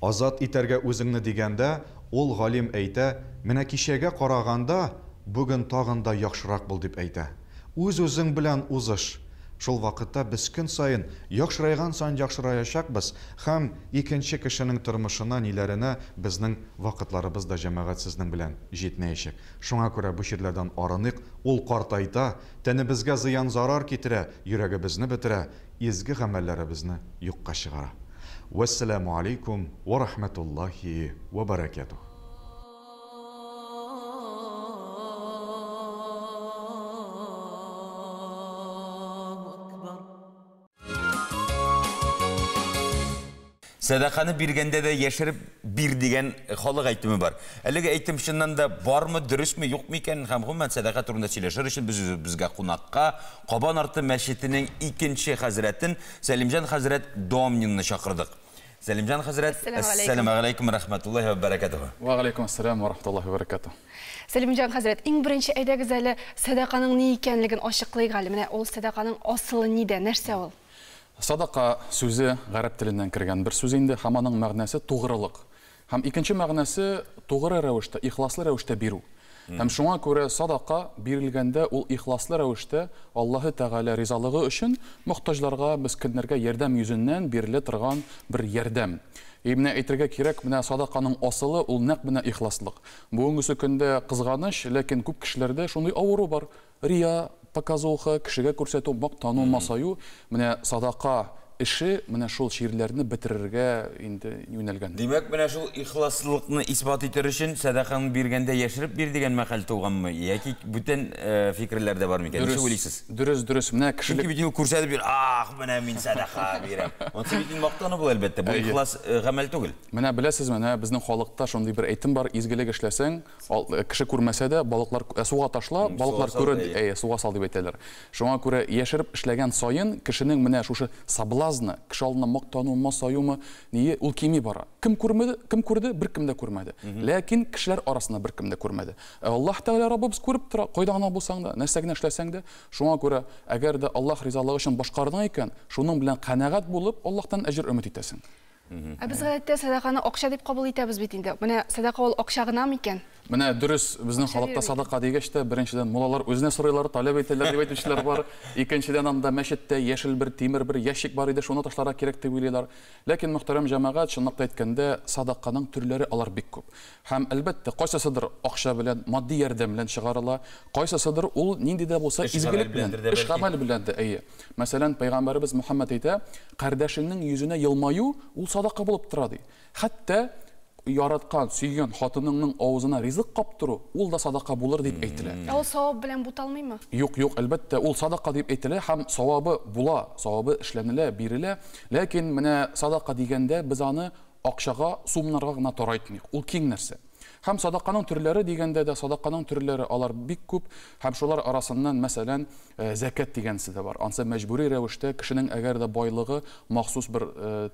азат итәргә үзеңне дигәндә, ул галим әйтә, менә кичәгә караганда бүген тагын да яхшырак бул дип әйтә. Үз-үзең белән узыш. Шул вакытта без көн саен яхшырайган саен яхшыраячакбыз һәм икенче кешенең тормышына, ниләренә безнең вакытларыбыз да, җәмәгать, сезнең белән җитмәячәк. Шуңа күрә бу чирләрдән арыныйк, ул картайта, тәнебезгә зыян-зарар китерә, йөрәгебезне бетерә, изге гамәлләребезне юкка чыгара. Вәссәламү алейкум вә рахмәтуллаһи вә бәрәкәтүһ. Сәдаканы биргәндә дә яшереп бир дигән халык әйтеме бар. Әлеге әйтем чыннан да бармы, дөресме, юкмы икән һәм гомумән сәдака турында сөйләшер өчен без үзебезгә кунакка Кабан арты мәчетенең икенче хәзрәтен Сәлимҗан хәзрәт Домнинны чакырдык. Сәлимҗан хәзрәт, әссәламү галәйкүм вә рәхмәтуллаһи вә бәрәкәтүһү. Вә галәйкүм әссәлам вә рәхмәтуллаһи вә бәрәкәтүһү. Сәлимҗан хәзрәт, иң беренче әйдәгез әле сәдаканың ни икәнлеген ачыклыйк әле. Менә ул сәдаканың асылы нидә, нәрсә ул? Садака сүзе гарәп теленнән кергән бер сүз инде һәм аның мәгънәсе тугрылык. Һәм икенче мәгънәсе тугры рәвештә, ихласлы рәвештә бирү. Һәм шуңа күрә садака бирелгәндә ул ихласлы рәвештә Аллаһы Тәгалә ризалыгы өчен мохтаҗларга, мескеннәргә ярдәм йөзеннән бирелә торган бер ярдәм. И менә әйтергә кирәк, менә садаканың асылы ул нәкъ менә ихласлык. Бүгенгесе көндә кызганыч, ләкин күп кешеләрдә шундый авыру бар. Рия, показуха, кешегә күрсәтү, мактану, масаю, менә садака эше менә шул чирләрне бетерергә инде юнәлгән. Димәк, менә шул ихласлылыкны исбат итер өчен сәдакаңны биргәндә яшереп бир дигән мәкаль туганмы? Яки бүтән фикерләр дә бар микән? Ничек уйлыйсыз? Дөрес, дөрес. Менә кешелек. Чөнки бит инде күрсәтеп бир, ах, менә мин сәдака бирәм. Монысы бит инде мактану була, әлбәттә. Бу ихлас гамәл түгел. Менә беләсезме, менә безнең халыкта шундый бер әйтем бар, изгелек эшләсәң, Кеше күрмәсә дә, балыклар суга ташла, балыклар күрер, әйе, суга сал дип әйтәләр. Шуңа күрә яшереп эшләгән саен кешенең менә шушы соблазны, кеше алдында мактану, масаюмы, ние, ул кими бара. Кем күрмеде, кем күрде, беркем дә күрмәде. Ләкин кешеләр арасында беркем дә күрмәде. Ә Аллаһ Тәгалә Раббыбыз күреп тора, кайда гына булсаң да, нәрсә генә эшләсәң дә. Шуңа күрә, әгәр дә Аллаһ ризалыгы өчен башкардың икән, шуның белән канәгать булып, Аллаһтан әҗер өмет итәсең. Ә без гадәттә сәдаканы акча дип кабул итәбез бит инде. Менә сәдака ул акча гына микән? Менә дөрес, безнең халыкта садака дигәч тә, беренчедән, муллалар үзенә сорыйлар, таләп итәләр дип әйтүчеләр бар. Икенчедән, анда мәчеттә яшел бер тимер бер ящик бар иде, шуны ташларга кирәк дип уйлыйлар. Ләкин, мөхтәрәм җәмәгать, чынлыкта әйткәндә, садаканың төрләре алар бик күп. Һәм, әлбәттә, кайсысыдыр акча белән, матди ярдәм белән чыгарыла, кайсысыдыр ул нинди дә булса изгелек белән, эш-гамәл белән дә, әйе. Мәсәлән, пәйгамбәребез Мөхәммәд әйтә, кардәшеңнең йөзенә елмаю, ул садака булып тора, ди. Хәтта яраткан, сөйгән хатыныңның авызына ризык каптыру, ул да садака булыр дип әйтелә. Ә ул савап белән буталмыймы? Юк, юк, әлбәттә, ул садака дип әйтелә һәм савабы була, савабы эшләнелә, бирелә. Ләкин менә садака дигәндә без аны акчага, сумнарга гына тарайтмыйк. Ул киң нәрсә. Һәм садаканың төрләре дигәндә дә, садаканың төрләре алар бик күп һәм шулар арасыннан, мәсәлән, зәкят дигәнсе дә бар. Ансы мәҗбүри рәвештә кешенең әгәр дә байлыгы махсус бер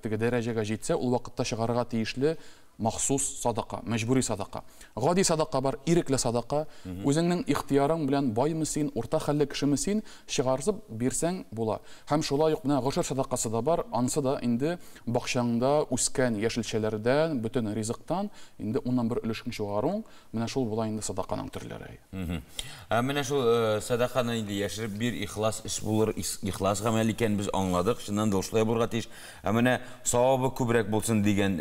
теге дәрәҗәгә җитсә, ул вакытта чыгарырга тиешле махсус садака, мәҗбүри садака. Гади садака бар, ирекле садака. Үзеңнең ихтыярың белән баймы син, урта хәлле кешеме син, чыгарып бирсәң була. Һәм шулай ук менә гошер садакасы да бар, ансы да инде бакчаңда үскән яшелчәләрдән, бөтен ризыктан инде уннан бер өлешен чыгаруң, менә шул була инде садаканың төрләре. Ә менә шул садаканы инде яшереп бир, ихлас эш булыр, ихлас гамәл икән без аңладык, чыннан да шулай булырга тиеш. Ә менә савабы күбрәк булсын дигән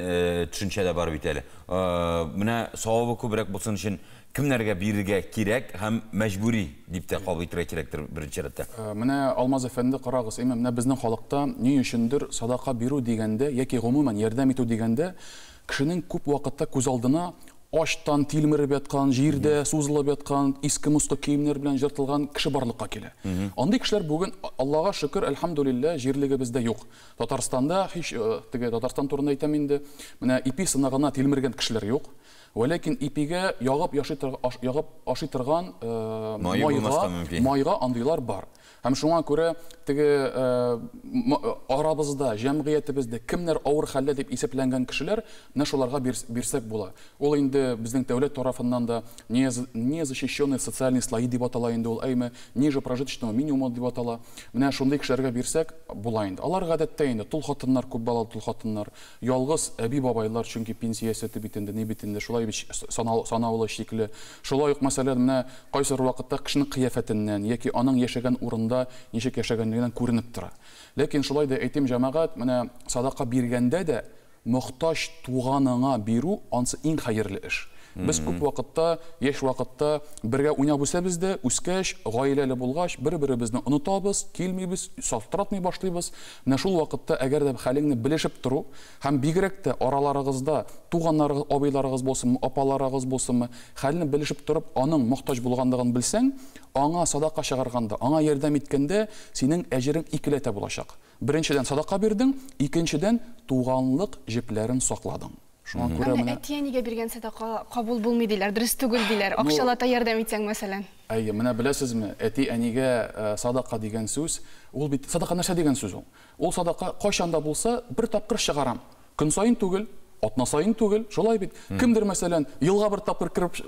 төшенчә дә бар бит әле. Менә савабы күбрәк булсын өчен кемнәргә бирергә кирәк һәм мәҗбүри дип тә кабул итәргә кирәктер беренче рәттә. Менә Алмаз әфәнде, карагыз, әйме, менә безнең халыкта ни өчендер садака бирү дигәндә яки гомумән ярдәм итү дигәндә кешенең күп вакытта күз алдына ачтан тилмереп яткан, җирдә сузылып яткан, иске-москы киемнәр белән җыртылган кеше барлыкка килә. Андый кешеләр бүген, Аллага шөкер, әлхәмдүлилләһ, җирлегебездә юк. Татарстанда һич, теге Татарстан турында әйтәм инде, менә ипи сыныгына тилмергән кешеләр юк. Вәләкин ипигә ягып яши ягып ашый торган майга, майга андыйлар бар. Һәм шуңа күрә теге арабызда, җәмгыятебездә кемнәр авыр хәлдә дип исәпләнгән кешеләр, менә шуларга бирсәк була. Ул инде безнең дәүләт тарафыннан да незащищенные социальные слои дип атала инде ул, әйме, ниже прожиточного минимума дип атала. Менә шундый кешеләргә бирсәк була инде. Алар гадәттә инде тол хатыннар, күп балалы тол хатыннар, ялгыз әби-бабайлар, чөнки пенсиясе бит инде, ни бит инде, шулай бит санаулы, шикле. Шулай ук, мәсәлән, менә кайсыр вакытта кешенең кыяфәтеннән яки аның яшәгән урында ничек яшәгәнлегеннән күренеп тора. Ләкин шулай да әйтим, җәмәгать, менә садака биргәндә дә мохтаҗ туганыңа бирү ансы иң хәерле эш. Без күп вакытта, яшь вакытта бергә уйнап үсәбез дә, үскәч, гаиләле булгач, бер-беребезне онытабыз, килмибез, шалтыратмый башлыйбыз. Менә шул вакытта әгәр дә хәлеңне белешеп тору һәм бигрәк тә араларыгызда туганнарыгыз, абыйларыгыз булсынмы, апаларыгыз булсынмы, хәлне белешеп торып, аның мохтаҗ булганлыгын белсәң, аңа садака чыгарганда, аңа ярдәм иткәндә, синең әҗерең икеләтә булачак. Беренчедән садака бирдең, икенчедән туганлык җепләрен сакладың. Шуңа күрә менә әти-әнигә биргән садака кабул булмый диләр, дөрес түгел диләр. Акчалата ярдәм итсәң, мәсәлән. Әйе, менә беләсезме, әти-әнигә садака дигән сүз, ул бит садака нәрсә дигән сүз ул? Ул садака кайчан да булса бер тапкыр чыгарам. Көн саен түгел, атна саен түгел, шулай бит. Кемдер, мәсәлән, елга бер тапкыр кереп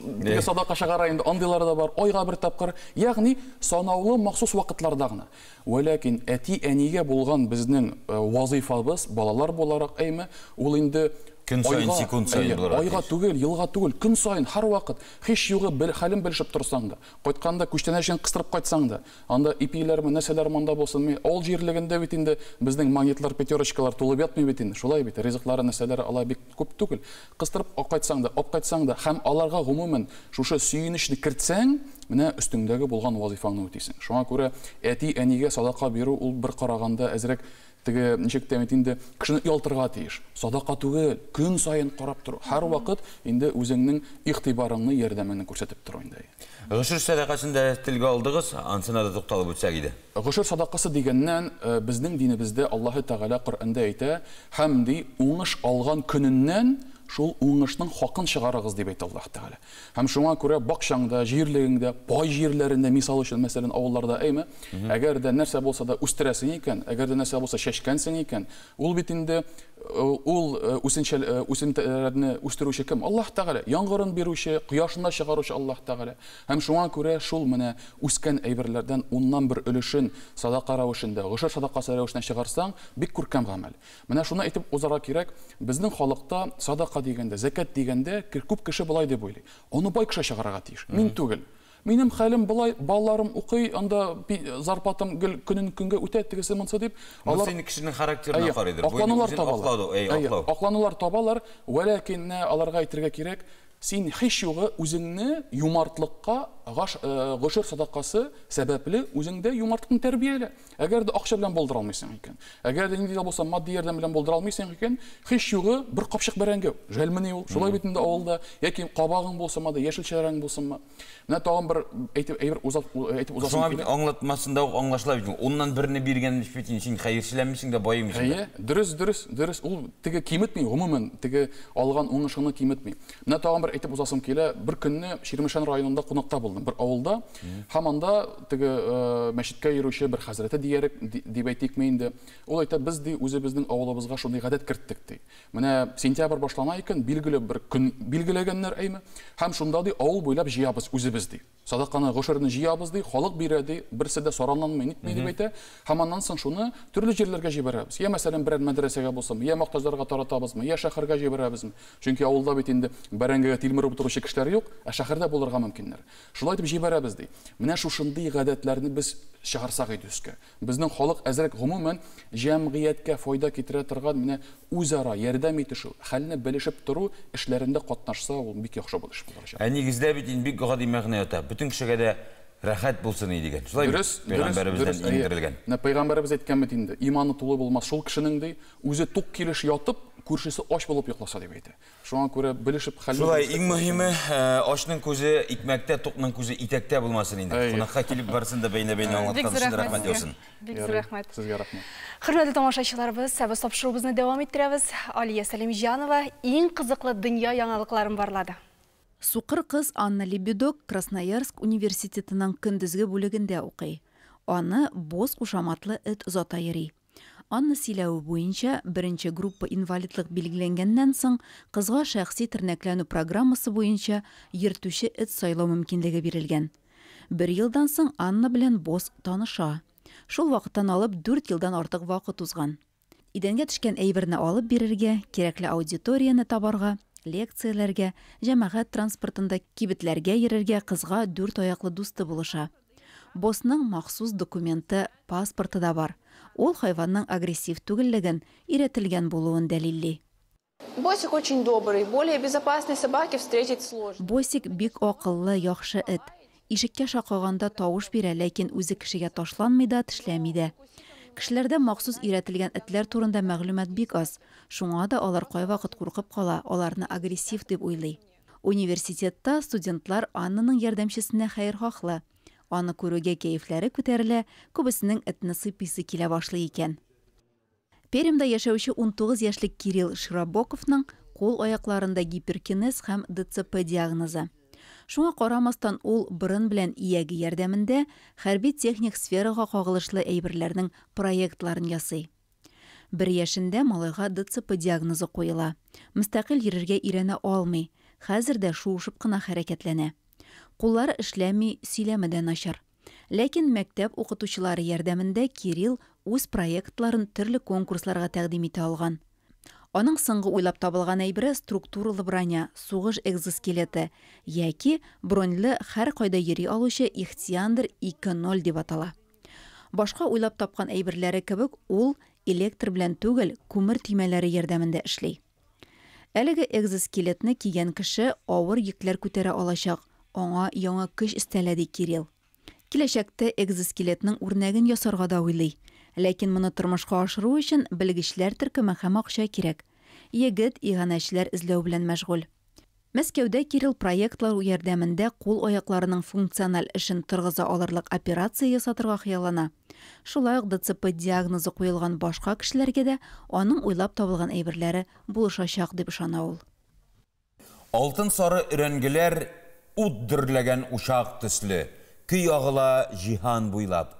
садака чыгара инде, андыйлары да бар, айга бер тапкыр, ягъни санаулы махсус вакытларда гына. Вәләкин әти-әнигә булган безнең вазифабыз, балалар буларак, әйме, ул инде көн саен, секунд саен булырга тиеш. Айга түгел, елга түгел, көн саен, һәр вакыт, һич югы хәлен белешеп торсаң да, кайтканда күчтәнәчен кыстырып кайтсаң да, анда ипиләрме, нәрсәләрме анда булсын, авыл җирлегендә бит инде безнең магнитлар, пятерочкалар тулып ятмый бит инде, шулай бит, ризыклары, нәрсәләре алай бик күп түгел. Кыстырып кайтсаң да, алып кайтсаң да, һәм аларга гомумән шушы сөенечне кертсәң, менә өстеңдәге булган вазифаңны үтисең. Шуңа күрә әти-әнигә садака бирү ул бер караганда әзрәк теге ничек тә әйтим инде, кешене оялтырга тиеш. Садака түгел, көн саен карап тору. Һәр вакыт инде үзеңнең игътибарыңны, ярдәмеңне күрсәтеп тору инде. Гошер садакасын да телгә алдыгыз, ансына да тукталып үтсәк иде. Гошер садакасы дигәннән, безнең динебездә Аллаһы Тәгалә Коръәндә әйтә, һәм ди, уңыш алган көненнән шул уңышның хакын чыгарыгыз дип әйтә Аллаһ Тәгалә. Һәм шуңа күрә бакчаңда, җирлегеңдә, пай җирләрендә, мисал өчен, мәсәлән, авылларда, әйме, әгәр дә нәрсә булса да үстерәсең икән, әгәр дә нәрсә булса чәчкәнсең икән, ул бит инде Ул үсентеләрне үстерүче кем? Аллаһ Тәгалә. Яңгырын бирүче, кояшын да чыгаручы Аллаһ Тәгалә. Һәм шуңа күрә шул менә үскән әйберләрдән уннан бер өлешен садака рәвешендә, гошер садакасы рәвешенә чыгарсаң, бик күркәм гамәл. Менә шуны әйтеп узарга кирәк, безнең халыкта садака дигәндә, зәкят дигәндә, күп кеше болай дип уйлый, аны бай кеше чыгарырга тиеш, мин түгел. Минем хәлем болай, балаларым укый, анда зарплатам гел көнен көнгә үтә, тегесе монсы дип. Алар инде кешенең характерына карыйдыр. Акланулар табалар. Акланулар табалар, вәләкин аларга әйтергә кирәк, син һич югы үзеңне юмартлыкка, гошер садакасы сәбәпле үзеңдә юмартлыкны тәрбиялә. Әгәр дә акча белән булдыра алмыйсың икән, әгәр дә нинди дә булса матди ярдәм белән булдыра алмыйсың икән, һич югы бер капчык бәрәңге, жәлмени ул, шулай бит инде авылда, яки кабагың булсынмы да, яшелчәләрең булсынмы. Менә тагын бер әйтеп әйбер әйтеп узасым Шуңа бит аңлатмасында ук аңлашыла бит. Уннан берне биргән бит син хәерчеләнмисең дә, баемыйсың да. Әйе, дөрес, дөрес, дөрес. Ул теге киметми, гомумән, теге алган уңышыңны киметми. Менә тагын бер әйтеп узасым килә. Бер көнне Чирмешән районында кунакта булдым, бер авылда. Һәм анда теге мәчеткә йөрүче бер хәзрәте диярек, дип әйтикме инде. Ул әйтә, без ди үзебезнең авылыбызга шундый гадәт керттек ди. Менә сентябрь башлана икән, билгеле бер көн билгеләгәннәр, әйме? Һәм шунда ди авыл буйлап җыябыз үзебез ди. Садаканы, гошерне җыябыз ди, халык бирә ди, берсе дә саранланмый, нитми дип әйтә. Һәм аннан соң шуны төрле җирләргә җибәрәбез. Я мәсәлән берәр мәдрәсәгә булсынмы, я мохтаҗларга таратабызмы, я шәһәргә җибәрәбезме? Чөнки авылда бит инде бәрәңгегә тилмереп утыручы кешеләр юк, ә шәһәрдә булырга мөмкиннәр. Шулай итеп җибәрәбез ди. Менә шушындый гадәтләрне без чыгарсак иде өскә. Безнең халык әзрәк гомумән җәмгыятькә файда китерә торган менә үзара ярдәм итешү, хәлне белешеп тору эшләрендә катнашса, ул бик яхшы булыр эш булачак. Ә нигездә бит инде бик гади мәгънә ята. Бөтен кешегә дә рәхәт булсын иде дигән. Шулай бит? Пәйгамбәребездән иңдерелгән. Менә пәйгамбәребез әйткән бит инде, иманы тулы булмас шул кешенең ди, үзе тук килеш ятып, күршесе ач булып йокласа дип әйтә. Шуңа күрә белешеп хәлне. Шулай, иң мөһиме, ачның күзе икмәктә, тукның күзе итәктә булмасын инде. Кунакка килеп барсын да бәйнә-бәйнә аңлаткан өчен рәхмәт яусын. Бик зур рәхмәт. Сезгә рәхмәт. Хөрмәтле тамашачыларыбыз, без тапшыруыбызны дәвам иттерәбез. Алия Сәлимҗанова иң кызыклы дөнья яңалыкларын барлады. Сукыр кыз Анна Лебедок Красноярск университетының көндезге бүлегендә укый. Аны Босс кушаматлы эт озата йөри. Анна сөйләве буенча, беренче группа инвалидлык билгеләнгәннән соң, кызга шәхси тернәкләнү программасы буенча йөртүче эт сайлау мөмкинлеге бирелгән. Бер елдан соң Анна белән Босс таныша. Шул вакыттан алып 4 елдан артык вакыт узган. Идәнгә төшкән әйберне алып бирергә, кирәкле аудиторияне табарга, лекцияләргә, җәмәгать транспортында кибетләргә йөрергә кызга дүрт аяклы дусты булыша. Боссның махсус документы, паспорты да бар. Ул хайванның агрессив түгеллеген, өйрәтелгән булуын дәлилли. Босик очень добрый, более безопасной собаки встретить сложно. Босик бик акыллы, яхшы эт. Ишеккә шакыганда тавыш бирә, ләкин үзе кешегә ташланмый да, тешләми дә. Кешеләрдә махсус өйрәтелгән этләр турында мәгълүмат бик аз. Шуңа да алар кайвакыт куркып кала, аларны агрессив дип уйлый. Университетта студентлар Аннаның ярдәмчесенә хәерхаһлы. Аны күрүгә кәефләре күтәрелә, күбесенең этне сыйпыйсы килә башлый икән. Пермьдә яшәүче 19 яшьлек Кирилл Широбоковның кул аякларында гиперкинез һәм ДЦП диагнозы. Шуңа карамастан ул борын белән ияге ярдәмендә хәрби техник сферага кагылышлы әйберләрнең проектларын ясый. Бер яшендә малайга ДЦП диагнозы куела. Мөстәкыйль йөрергә өйрәнә алмый, хәзер дә шуышып кына хәрәкәтләнә. Куллары эшләми, сөйләме дә начар. Ләкин мәктәп укытучылары ярдәмендә Кирилл үз проектларын төрле конкурсларга тәкъдим итә алган. Аның соңгы уйлап табылган әйбере структуралы броня, сугыш экзоскелеты яки броньлы һәр кайда йөри алучы Ихтиандр 2.0 дип атала. Башка уйлап тапкан әйберләре кебек ул электр белән түгел, күмер төймәләре ярдәмендә эшли. Әлеге экзоскелетны кигән кеше авыр йөкләр күтәрә алачак, аңа яңа көч өстәлә, ди Кирилл. Киләчәктә экзоскелетның үрнәген ясарга да уйлый. Ләкин моны тормышка ашыру өчен белгечләр төркеме һәм акча кирәк. Егет иганәчеләр эзләү белән мәшгуль. Мәскәүдә Кирилл проектлар ярдәмендә кул аякларының функциональ эшен торгыза алырлык операция ясатырга хыяллана. Шулай ук ДЦП диагнозы куелган башка кешеләргә дә аның уйлап табылган әйберләре булышачак дип ышана ул. Алтын сары өрәнгеләр ут дөрләгән учак төсле, көй агыла җиһан буйлап.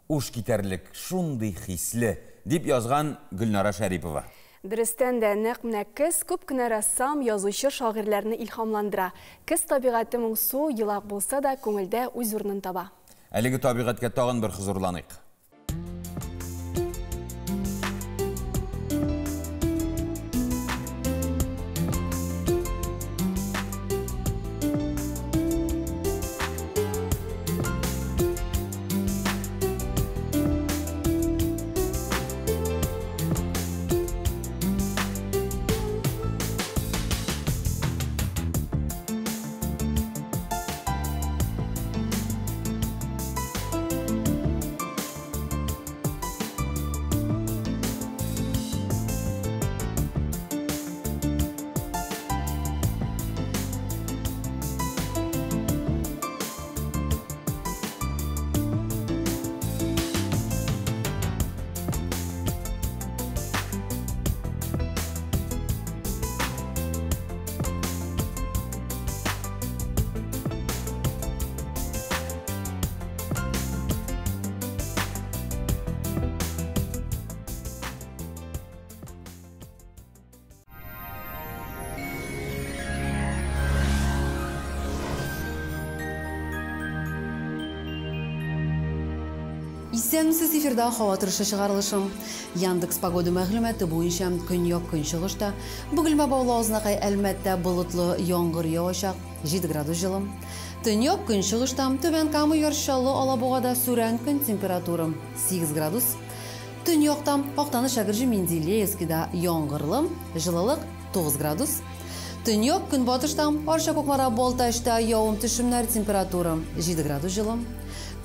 Уш китәрлек шундый хисле, дип язган Гөлнара Шәрипова. Дөрестән дә, нәкъ менә көз күп кенә рәссам, язучы, шагыйрьләрне илһамландыра. Көз табигате моңсу, елак булса да, күңелдә үз урынын таба. Әлеге табигатькә тагын бер хозурланыйк. Исәнмесез, эфирда һава торышы чыгарылышы. Яндекс Погода мәгълүматы буенча көньяк көнчыгышта Бөгелмә, Баулы, Азнакай, Әлмәттә болытлы, яңгыр явачак, 7 градус җылы. Төньяк көнчыгышта Түбән Кама, Яр Чаллы, Алабугада сүрән көн, температура 8 градус. Төньякта Актаныш, Әгерҗе, Менделеевскида яңгырлы, җылылык 9 градус. Төньяк көнбатышта Арча, Кукмара, Балтачта явым-төшемнәр, температура 7 градус җылы.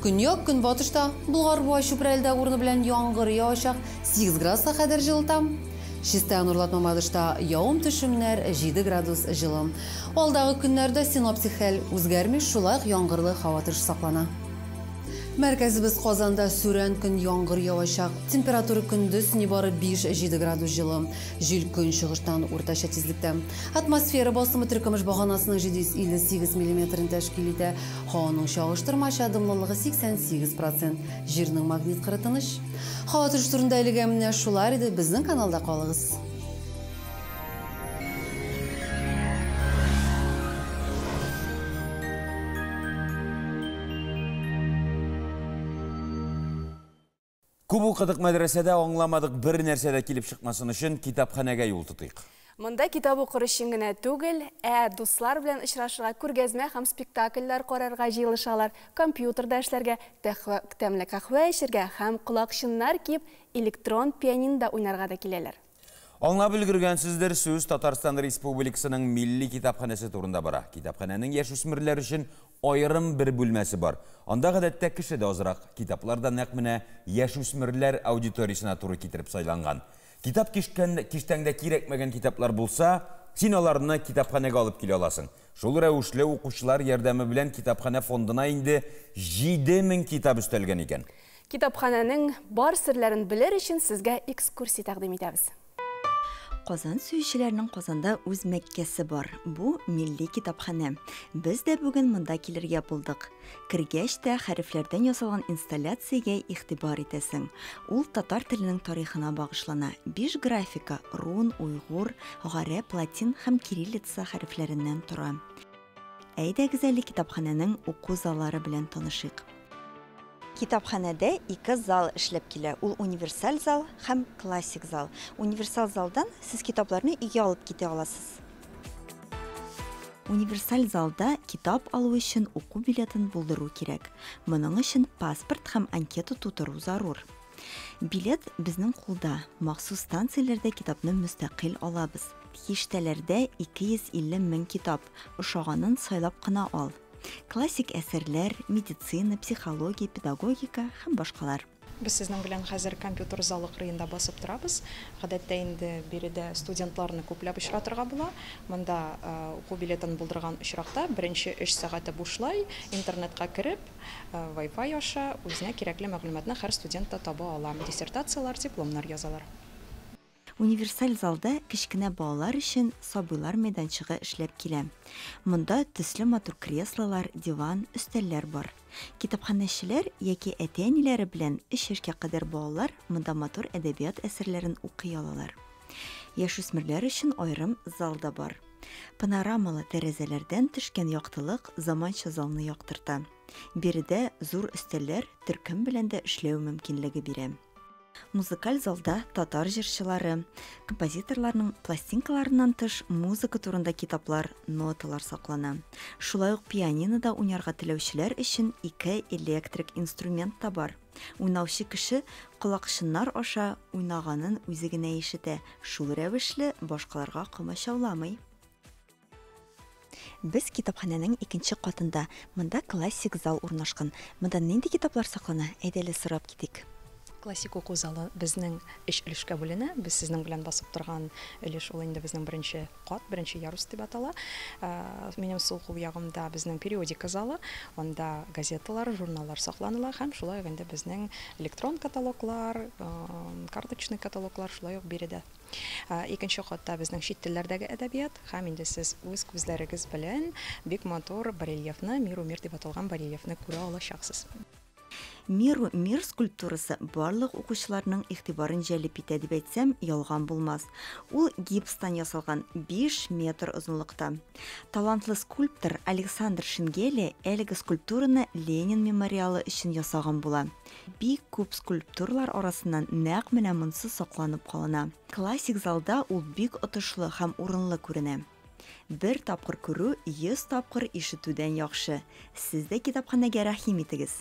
Көньяк көнбатышта Болгар, Буа, Чүпрәлдә урыны белән яңгыр явачак, 8 градуска кадәр җылыта. Чистай, Нурлат, Мамадышта явым-төшемнәр, 7 градус җылы. Алдагы көннәрдә синоптик хәл үзгәрми, шулай ук яңгырлы һава торышы саклана. Мәркәзебез Казанда сүрән көн, яңгыр явачак. Температура көндез нибары 5-7 градус җылы. Җил көнчыгыштан уртача тизлектә. Атмосфера басымы теркөмеш баганасының 758 миллиметрын тәшкил итә. Һаваның чагыштырмача дымлылыгы 88%. Җирнең магнит кыры тыныч. Һава торышы турында әлегә менә шулар иде. Безнең каналда калыгыз. Күп укыдык мәдрәсәдә, аңламадык бер нәрсә дә килеп чыкмасын өчен китапханәгә юл тотыйк. Монда китап укыр өчен генә түгел, ә дуслар белән очрашырга, күргәзмә һәм спектакльләр карарга җыелышалар, компьютерда эшләргә, тәмле каһвә эчәргә һәм колакчыннар киеп электрон пианинода уйнарга да киләләр. Аңлап өлгергәнсездер, сүз Татарстан Республикасының Милли китапханәсе турында бара. Китапханәнең яшүсмерләр өчен аерым бер бүлмәсе бар. Анда гадәттә кеше дә азрак, китаплар да нәкъ менә яшүсмерләр аудиториясенә туры китереп сайланган. Китап киштәңдә кирәкмәгән китаплар булса, син аларны китапханәгә алып килә аласың. Шул рәвешле укучылар ярдәме белән китапханә фондына инде 7000 китап өстәлгән икән. Китапханәнең бар серләрен белер өчен сезгә экскурсия тәкъдим итәбез. Казан сөючеләрнең Казанда үз Мәккәсе бар. Бу милли китапханә. Без дә бүген монда килергә булдык. Кергәч тә хәрефләрдән ясалган инсталляциягә игътибар итәсең. Ул татар теленең тарихына багышлана. 5 графика рун, уйгур, гарәп, латин һәм кириллица хәрефләреннән тора. Әйдәгез әле китапханәнең уку заллары белән танышыйк. Китапханәдә ике зал эшләп килә. Ул универсаль зал һәм классик зал. Универсаль залдан сез китапларны өйгә алып китә аласыз. Универсаль залда китап алу өчен уку билетын булдыру кирәк. Моның өчен паспорт һәм анкета тутыру зарур. Билет безнең кулда. Махсус станцияләрдә китапны мөстәкыйль алабыз. Киштәләрдә 250 мең китап. Ошаганын сайлап кына ал. Классик әсәрләр, медицина, психология, педагогика һәм башкалар. Без сезнең белән хәзер компьютер залы кырыенда басып торабыз. Гадәттә инде биредә студентларны күпләп очратырга була. Монда уку билетын булдырган очракта беренче 3 сәгате бушлай интернетка кереп, Wi-Fi аша үзенә кирәкле мәгълүматны һәр студент та таба ала. Диссертацияләр, дипломнар язалар. Универсаль залда кечкенә балалар өчен сабыйлар мәйданчыгы эшләп килә. Монда төсле матур креслолар, диван, өстәлләр бар. Китапханәчеләр яки әти-әниләре белән 3 яшькә кадәр балалар монда матур әдәбият әсәрләрен укый алалар. Яшүсмерләр өчен аерым зал да бар. Панорамалы тәрәзәләрдән төшкән яктылык заманча залны яктырта. Биредә зур өстәлләр төркем белән дә эшләү мөмкинлеге бирә. Музыкаль залда татар җырчылары, композиторларның пластинкаларыннан тыш музыка турында китаплар, ноталар саклана. Шулай ук пианинода уйнарга теләүчеләр өчен ике электрик инструмент та бар. Уйнаучы кеше колакчыннар аша уйнаганын үзе генә ишетә, шул рәвешле башкаларга комачауламый. Без китапханәнең икенче катында. Монда классик зал урнашкан. Монда нинди китаплар саклана? Әйдә әле сорап китик. Классик уку залы безнең өч өлешкә бүленә. Без сезнең белән басып торган өлеш ул инде безнең беренче кат, беренче ярус дип атала. Минем сул кул ягымда безнең периодика залы. Анда газеталар, журналлар сакланыла һәм шулай ук инде безнең электрон каталоглар, карточный каталоглар шулай ук биредә. Икенче катта безнең чит телләрдәге әдәбият һәм инде сез үз күзләрегез белән бик матур барельефны, Миру мир дип аталган барельефны күрә алачаксыз. Миру мир скульптурасы барлык укучыларның игътибарын җәлеп итә дип әйтсәм, ялган булмас. Ул гипстан ясалган, 5 метр озынлыкта. Талантлы скульптор Александр Шенгели әлеге скульптураны Ленин мемориалы өчен ясаган була. Бик күп скульптуралар арасыннан нәкъ менә монсы сакланып калына. Классик залда ул бик отышлы һәм урынлы күренә. Бер тапкыр күрү 100 тапкыр ишетүдән яхшы. Сез дә китапханәгә рәхим итегез.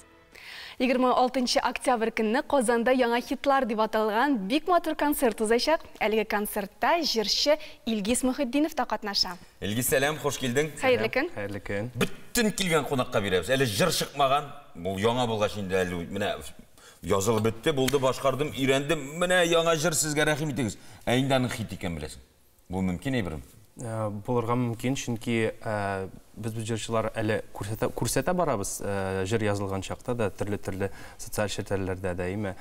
26 октябрь көнне Казанда Яңа хитлар дип аталган бик матур концерт узачак. Әлеге концертта җырчы Илгиз Мөхетдинов та катнаша. Илгиз, сәлам, хуш килдең. Хәерле көн. Хәерле көн. Бөтен килгән кунакка бирәбез. Әле җыр чыкмаган. Бу яңа булгач инде әле менә язылып бетте, булды, башкардым, өйрәндем. Менә яңа җыр сезгә рәхим итегез. Ә инде аның хит икән беләсең. Бу мөмкин әйберме? Булырга мөмкин, чөнки без бит җырчылар әле күрсәтә, күрсәтә барабыз җыр язылган чакта да төрле-төрле социаль челтәрләрдә дә, әйме.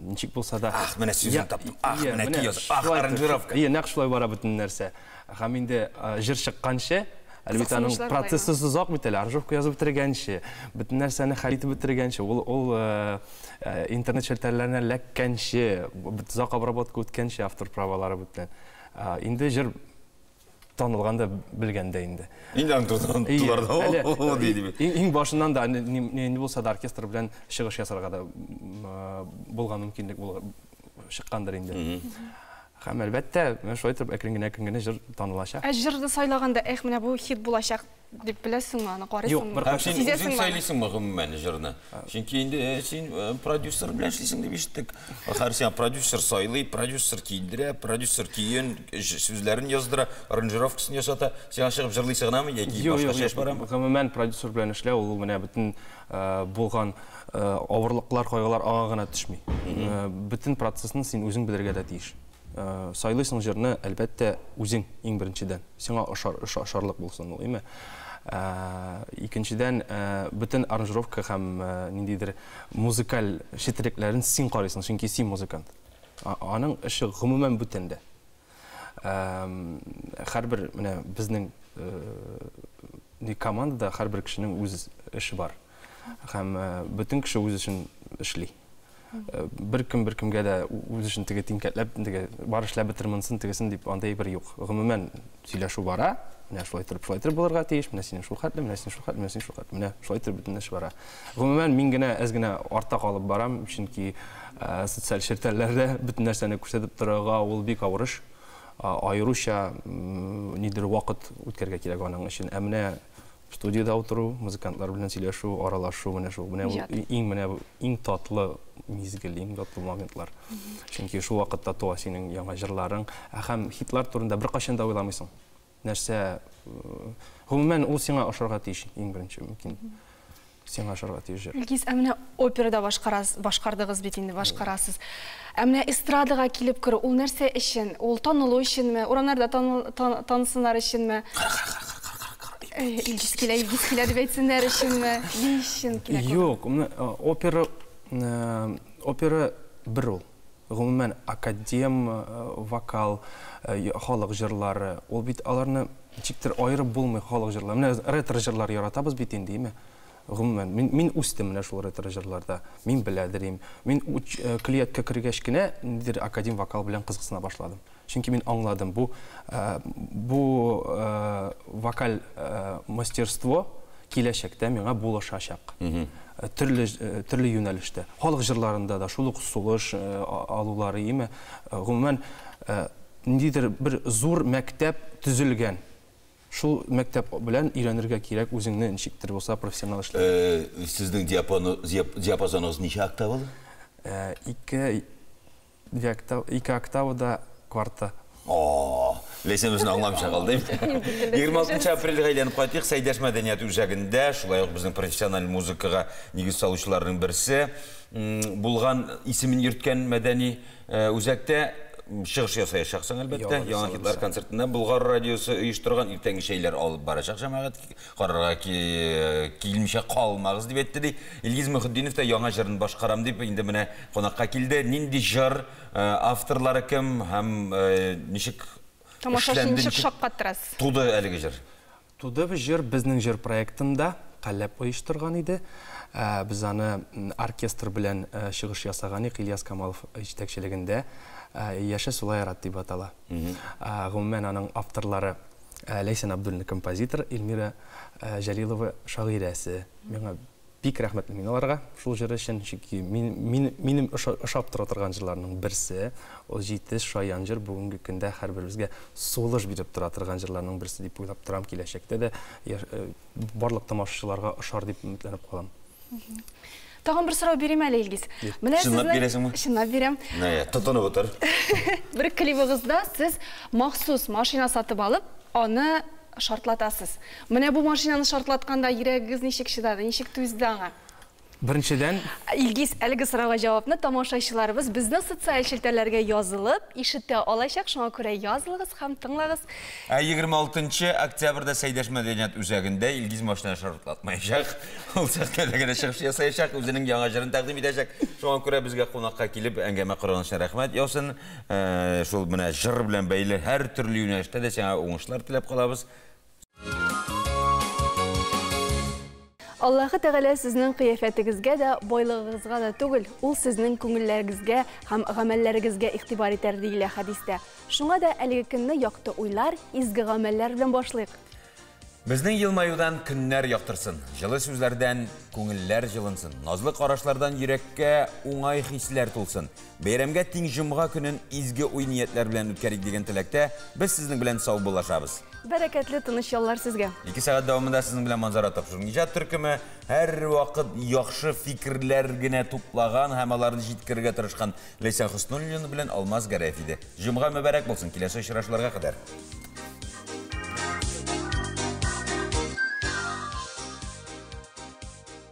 Ничек булса да. Ах, менә сүзен таптым. Ах, менә көй яз. Ах, аранжировка. Ие, нәкъ шулай бара бөтен нәрсә. Һәм инде җыр чыкканчы, әлбәттә, аның процессы озак бит әле, аранжировка язып бетергәнче, бөтен нәрсәне хәл итеп бетергәнче, ул ул интернет челтәрләренә эләккәнче, озак обработка үткәнче автор правалары бөтен. Инде җыр танылган да белгән дә инде. Инде аның туларда о ди дип. Иң башыннан да нинди булса да оркестр белән чыгыш ясарга да булган мөмкинлек чыккандыр инде. Һәм әлбәттә, менә шулай итеп әкрен генә әкрен генә җыр танылачак. Ә җырны сайлаганда, эх, менә бу хит булачак дип беләсеңме аны, карыйсыңмы? Юк, һәм син үзең сайлыйсыңмы гомумән җырны? Чөнки инде син продюсер белән эшлисең дип ишеттек. Ахыр сиңа продюсер сайлый, продюсер киендерә, продюсер көен, сүзләрен яздыра, аранжировкасын ясата. Сиңа чыгып җырлыйсы гынамы яки башкача эш барамы? Гомумән продюсер белән эшләү ул менә бөтен булган авырлыклар, кайгылар аңа гына төшми. Бөтен процессны син үзең белергә дә тиеш. Сайлыйсың җырны, әлбәттә, үзең иң беренчедән. Сиңа ошар, ошарлык булсын ул, име? Икенчедән, бөтен аранжировка һәм ниндидер музыкаль четерекләрен син карыйсың, чөнки син музыкант. Аның эше гомумән бүтәндә. Һәрбер менә безнең командада һәрбер кешенең үз эше бар. Һәм бөтен кеше үз эшен эшли. Беркем беркемгә дә үз эшен теге тинкәтләп, теге бар эшләп бетер монысын, тегесен дип андый әйбер юк. Гомумән сөйләшү бара. Менә шулай торып, шулай торып булырга тиеш, менә синең шул хәтле, менә синең шул хәтле, менә синең шул хәтле, менә шулай торып бөтен эш бара. Гомумән мин генә әз генә артта калып барам, чөнки социаль челтәрләрдә бөтен нәрсәне күрсәтеп торырга ул бик авыр эш. Аеруча нидер вакыт үткәрергә кирәк аның өчен. Ә менә студиядә утыру, музыкантлар белән сөйләшү, аралашу, менә шул, менә иң менә иң татлы мизгел, иң татлы моментлар. Чөнки шул вакытта туа синең яңа җырларың. Һәм хитлар турында беркайчан да уйламыйсың. Нәрсә, гомумән, ул сиңа ошарга тиеш, иң беренче мөмкин. Сиңа ошарга тиеш җыр. Илгиз, ә менә операда башкардыгыз бит инде, башкарасыз. Ә менә эстрадага килеп керү, ул нәрсә өчен? Ул танылу өченме? Урамнарда танысыннар өченме? Илгиз килә, Илгиз килә дип әйтсеннәр өченме? Ни өчен кирәк? Юк, опера, опера бер ул. Гомумән, академ вокал, халык җырлары, ул бит аларны ничектер аерып булмый халык җырлары. Менә ретро җырлар яратабыз бит инде, әйме? Гомумән, мин үстем менә шул ретро җырларда. Мин беләдерим. Мин көллияткә кергәч кенә ниндидер академ вокал белән кызыксына башладым. Чөнки мин аңладым, бу вокаль мастерство киләчәктә миңа булышачак. Төрле юнәлештә. Халык җырларында да шул ук сулыш алулары име. Гомумән, ниндидер бер зур мәктәп төзелгән. Шул мәктәп белән өйрәнергә кирәк үзеңне ничектер булса профессионал эшләргә. Сезнең диапазоныгыз ничә октавалы? 2 октавада кварта. О, Ләйсән безне аңламыйча калды. 26 апрельгә әйләнеп кайтыйк. Сәйдәш мәдәният үзәгендә, шулай ук безнең профессиональ музыкага нигез салучыларның берсе булган, исемен йөрткән мәдәни үзәктә чыгыш ясаячаксың, әлбәттә. Яңа хитлар концертында Болгар радиосы оештырган иртәнге чәйләр алып барачак җәмәгать. Карарга килмичә калмагыз дип әйтте ди. Илгиз Мөхетдинов та яңа җырын башкарам дип инде менә кунакка килде. Нинди җыр, авторлары кем һәм ничек тамашачы ничек шаккаттырасыз? Туды әлеге җыр. Туды бу җыр безнең җыр проектында Каләп оештырган иде. Без аны оркестр белән чыгыш ясаган идек, Ильяс Камалов җитәкчелегендә. Яшә сулай ярат дип атала. Гомумән, аның авторлары Ләйсән Абдуллина композитор, Эльмира Җәлилова шагыйрәсе. Миңа бик рәхмәтле мин аларга шул җыр өчен, чөнки минем ошап тора торган җырларның берсе. Ул җитез, шаян җыр, бүгенге көндә һәрберебезгә сулыш биреп тора торган җырларның берсе дип уйлап торам. Киләчәктә дә барлык тамашачыларга ошар дип өметләнеп калам. Тагын бер сорау бирим әле, Илгиз. Чынлап бирәсеңме? Чынлап бирәм. Тотынып утыр. Бер клибыгызда сез махсус машина сатып алып, аны шартлатасыз. Менә бу машинаны шартлатканда йөрәгегез ничек чыдады, ничек түзде аңа? Беренчедән, Илгиз, әлеге сорауга җавапны тамашачыларыбыз безнең социаль челтәрләргә язылып ишетә алачак. Шуңа күрә язылыгыз һәм тыңлагыз. Ә 26 октябрьдә Сәйдәш мәдәният үзәгендә Илгиз машина шартлатмаячак. Ул сәхнәдә генә чыгыш ясаячак, үзенең яңа җырын тәкъдим итәчәк. Шуңа күрә безгә кунакка килеп әңгәмә корган өчен рәхмәт яусын. Шул менә җыр белән бәйле һәр төрле юнәлештә дә сиңа уңышлар теләп калабыз. Аллаһы Тәгалә сезнең кыяфәтегезгә дә, байлыгыгызга да түгел, ул сезнең күңелләрегезгә һәм гамәлләрегезгә игътибар итәр, диелә хәдистә. Шуңа да әлеге көнне якты уйлар, изге гамәлләр белән башлыйк. Безнең елмаюдан көннәр яктырсын, җылы сүзләрдән күңелләр җылынсын, назлы карашлардан йөрәккә уңай хисләр тулсын. Бәйрәмгә тиң җомга көнен изге уй-ниятләр белән үткәрик дигән теләктә без сезнең белән саубуллашабыз. Бәрәкәтле тыныч яллар сезгә. 2 сәгать дәвамында сезнең белән Манзара тапшыруының иҗат төркеме һәр вакыт яхшы фикерләр генә туплаган һәм аларны җиткерергә тырышкан Ләйсән Хөснуллина белән Алмаз Гәрәев иде. Җомга мөбарәк булсын, киләсе очрашуларга кадәр.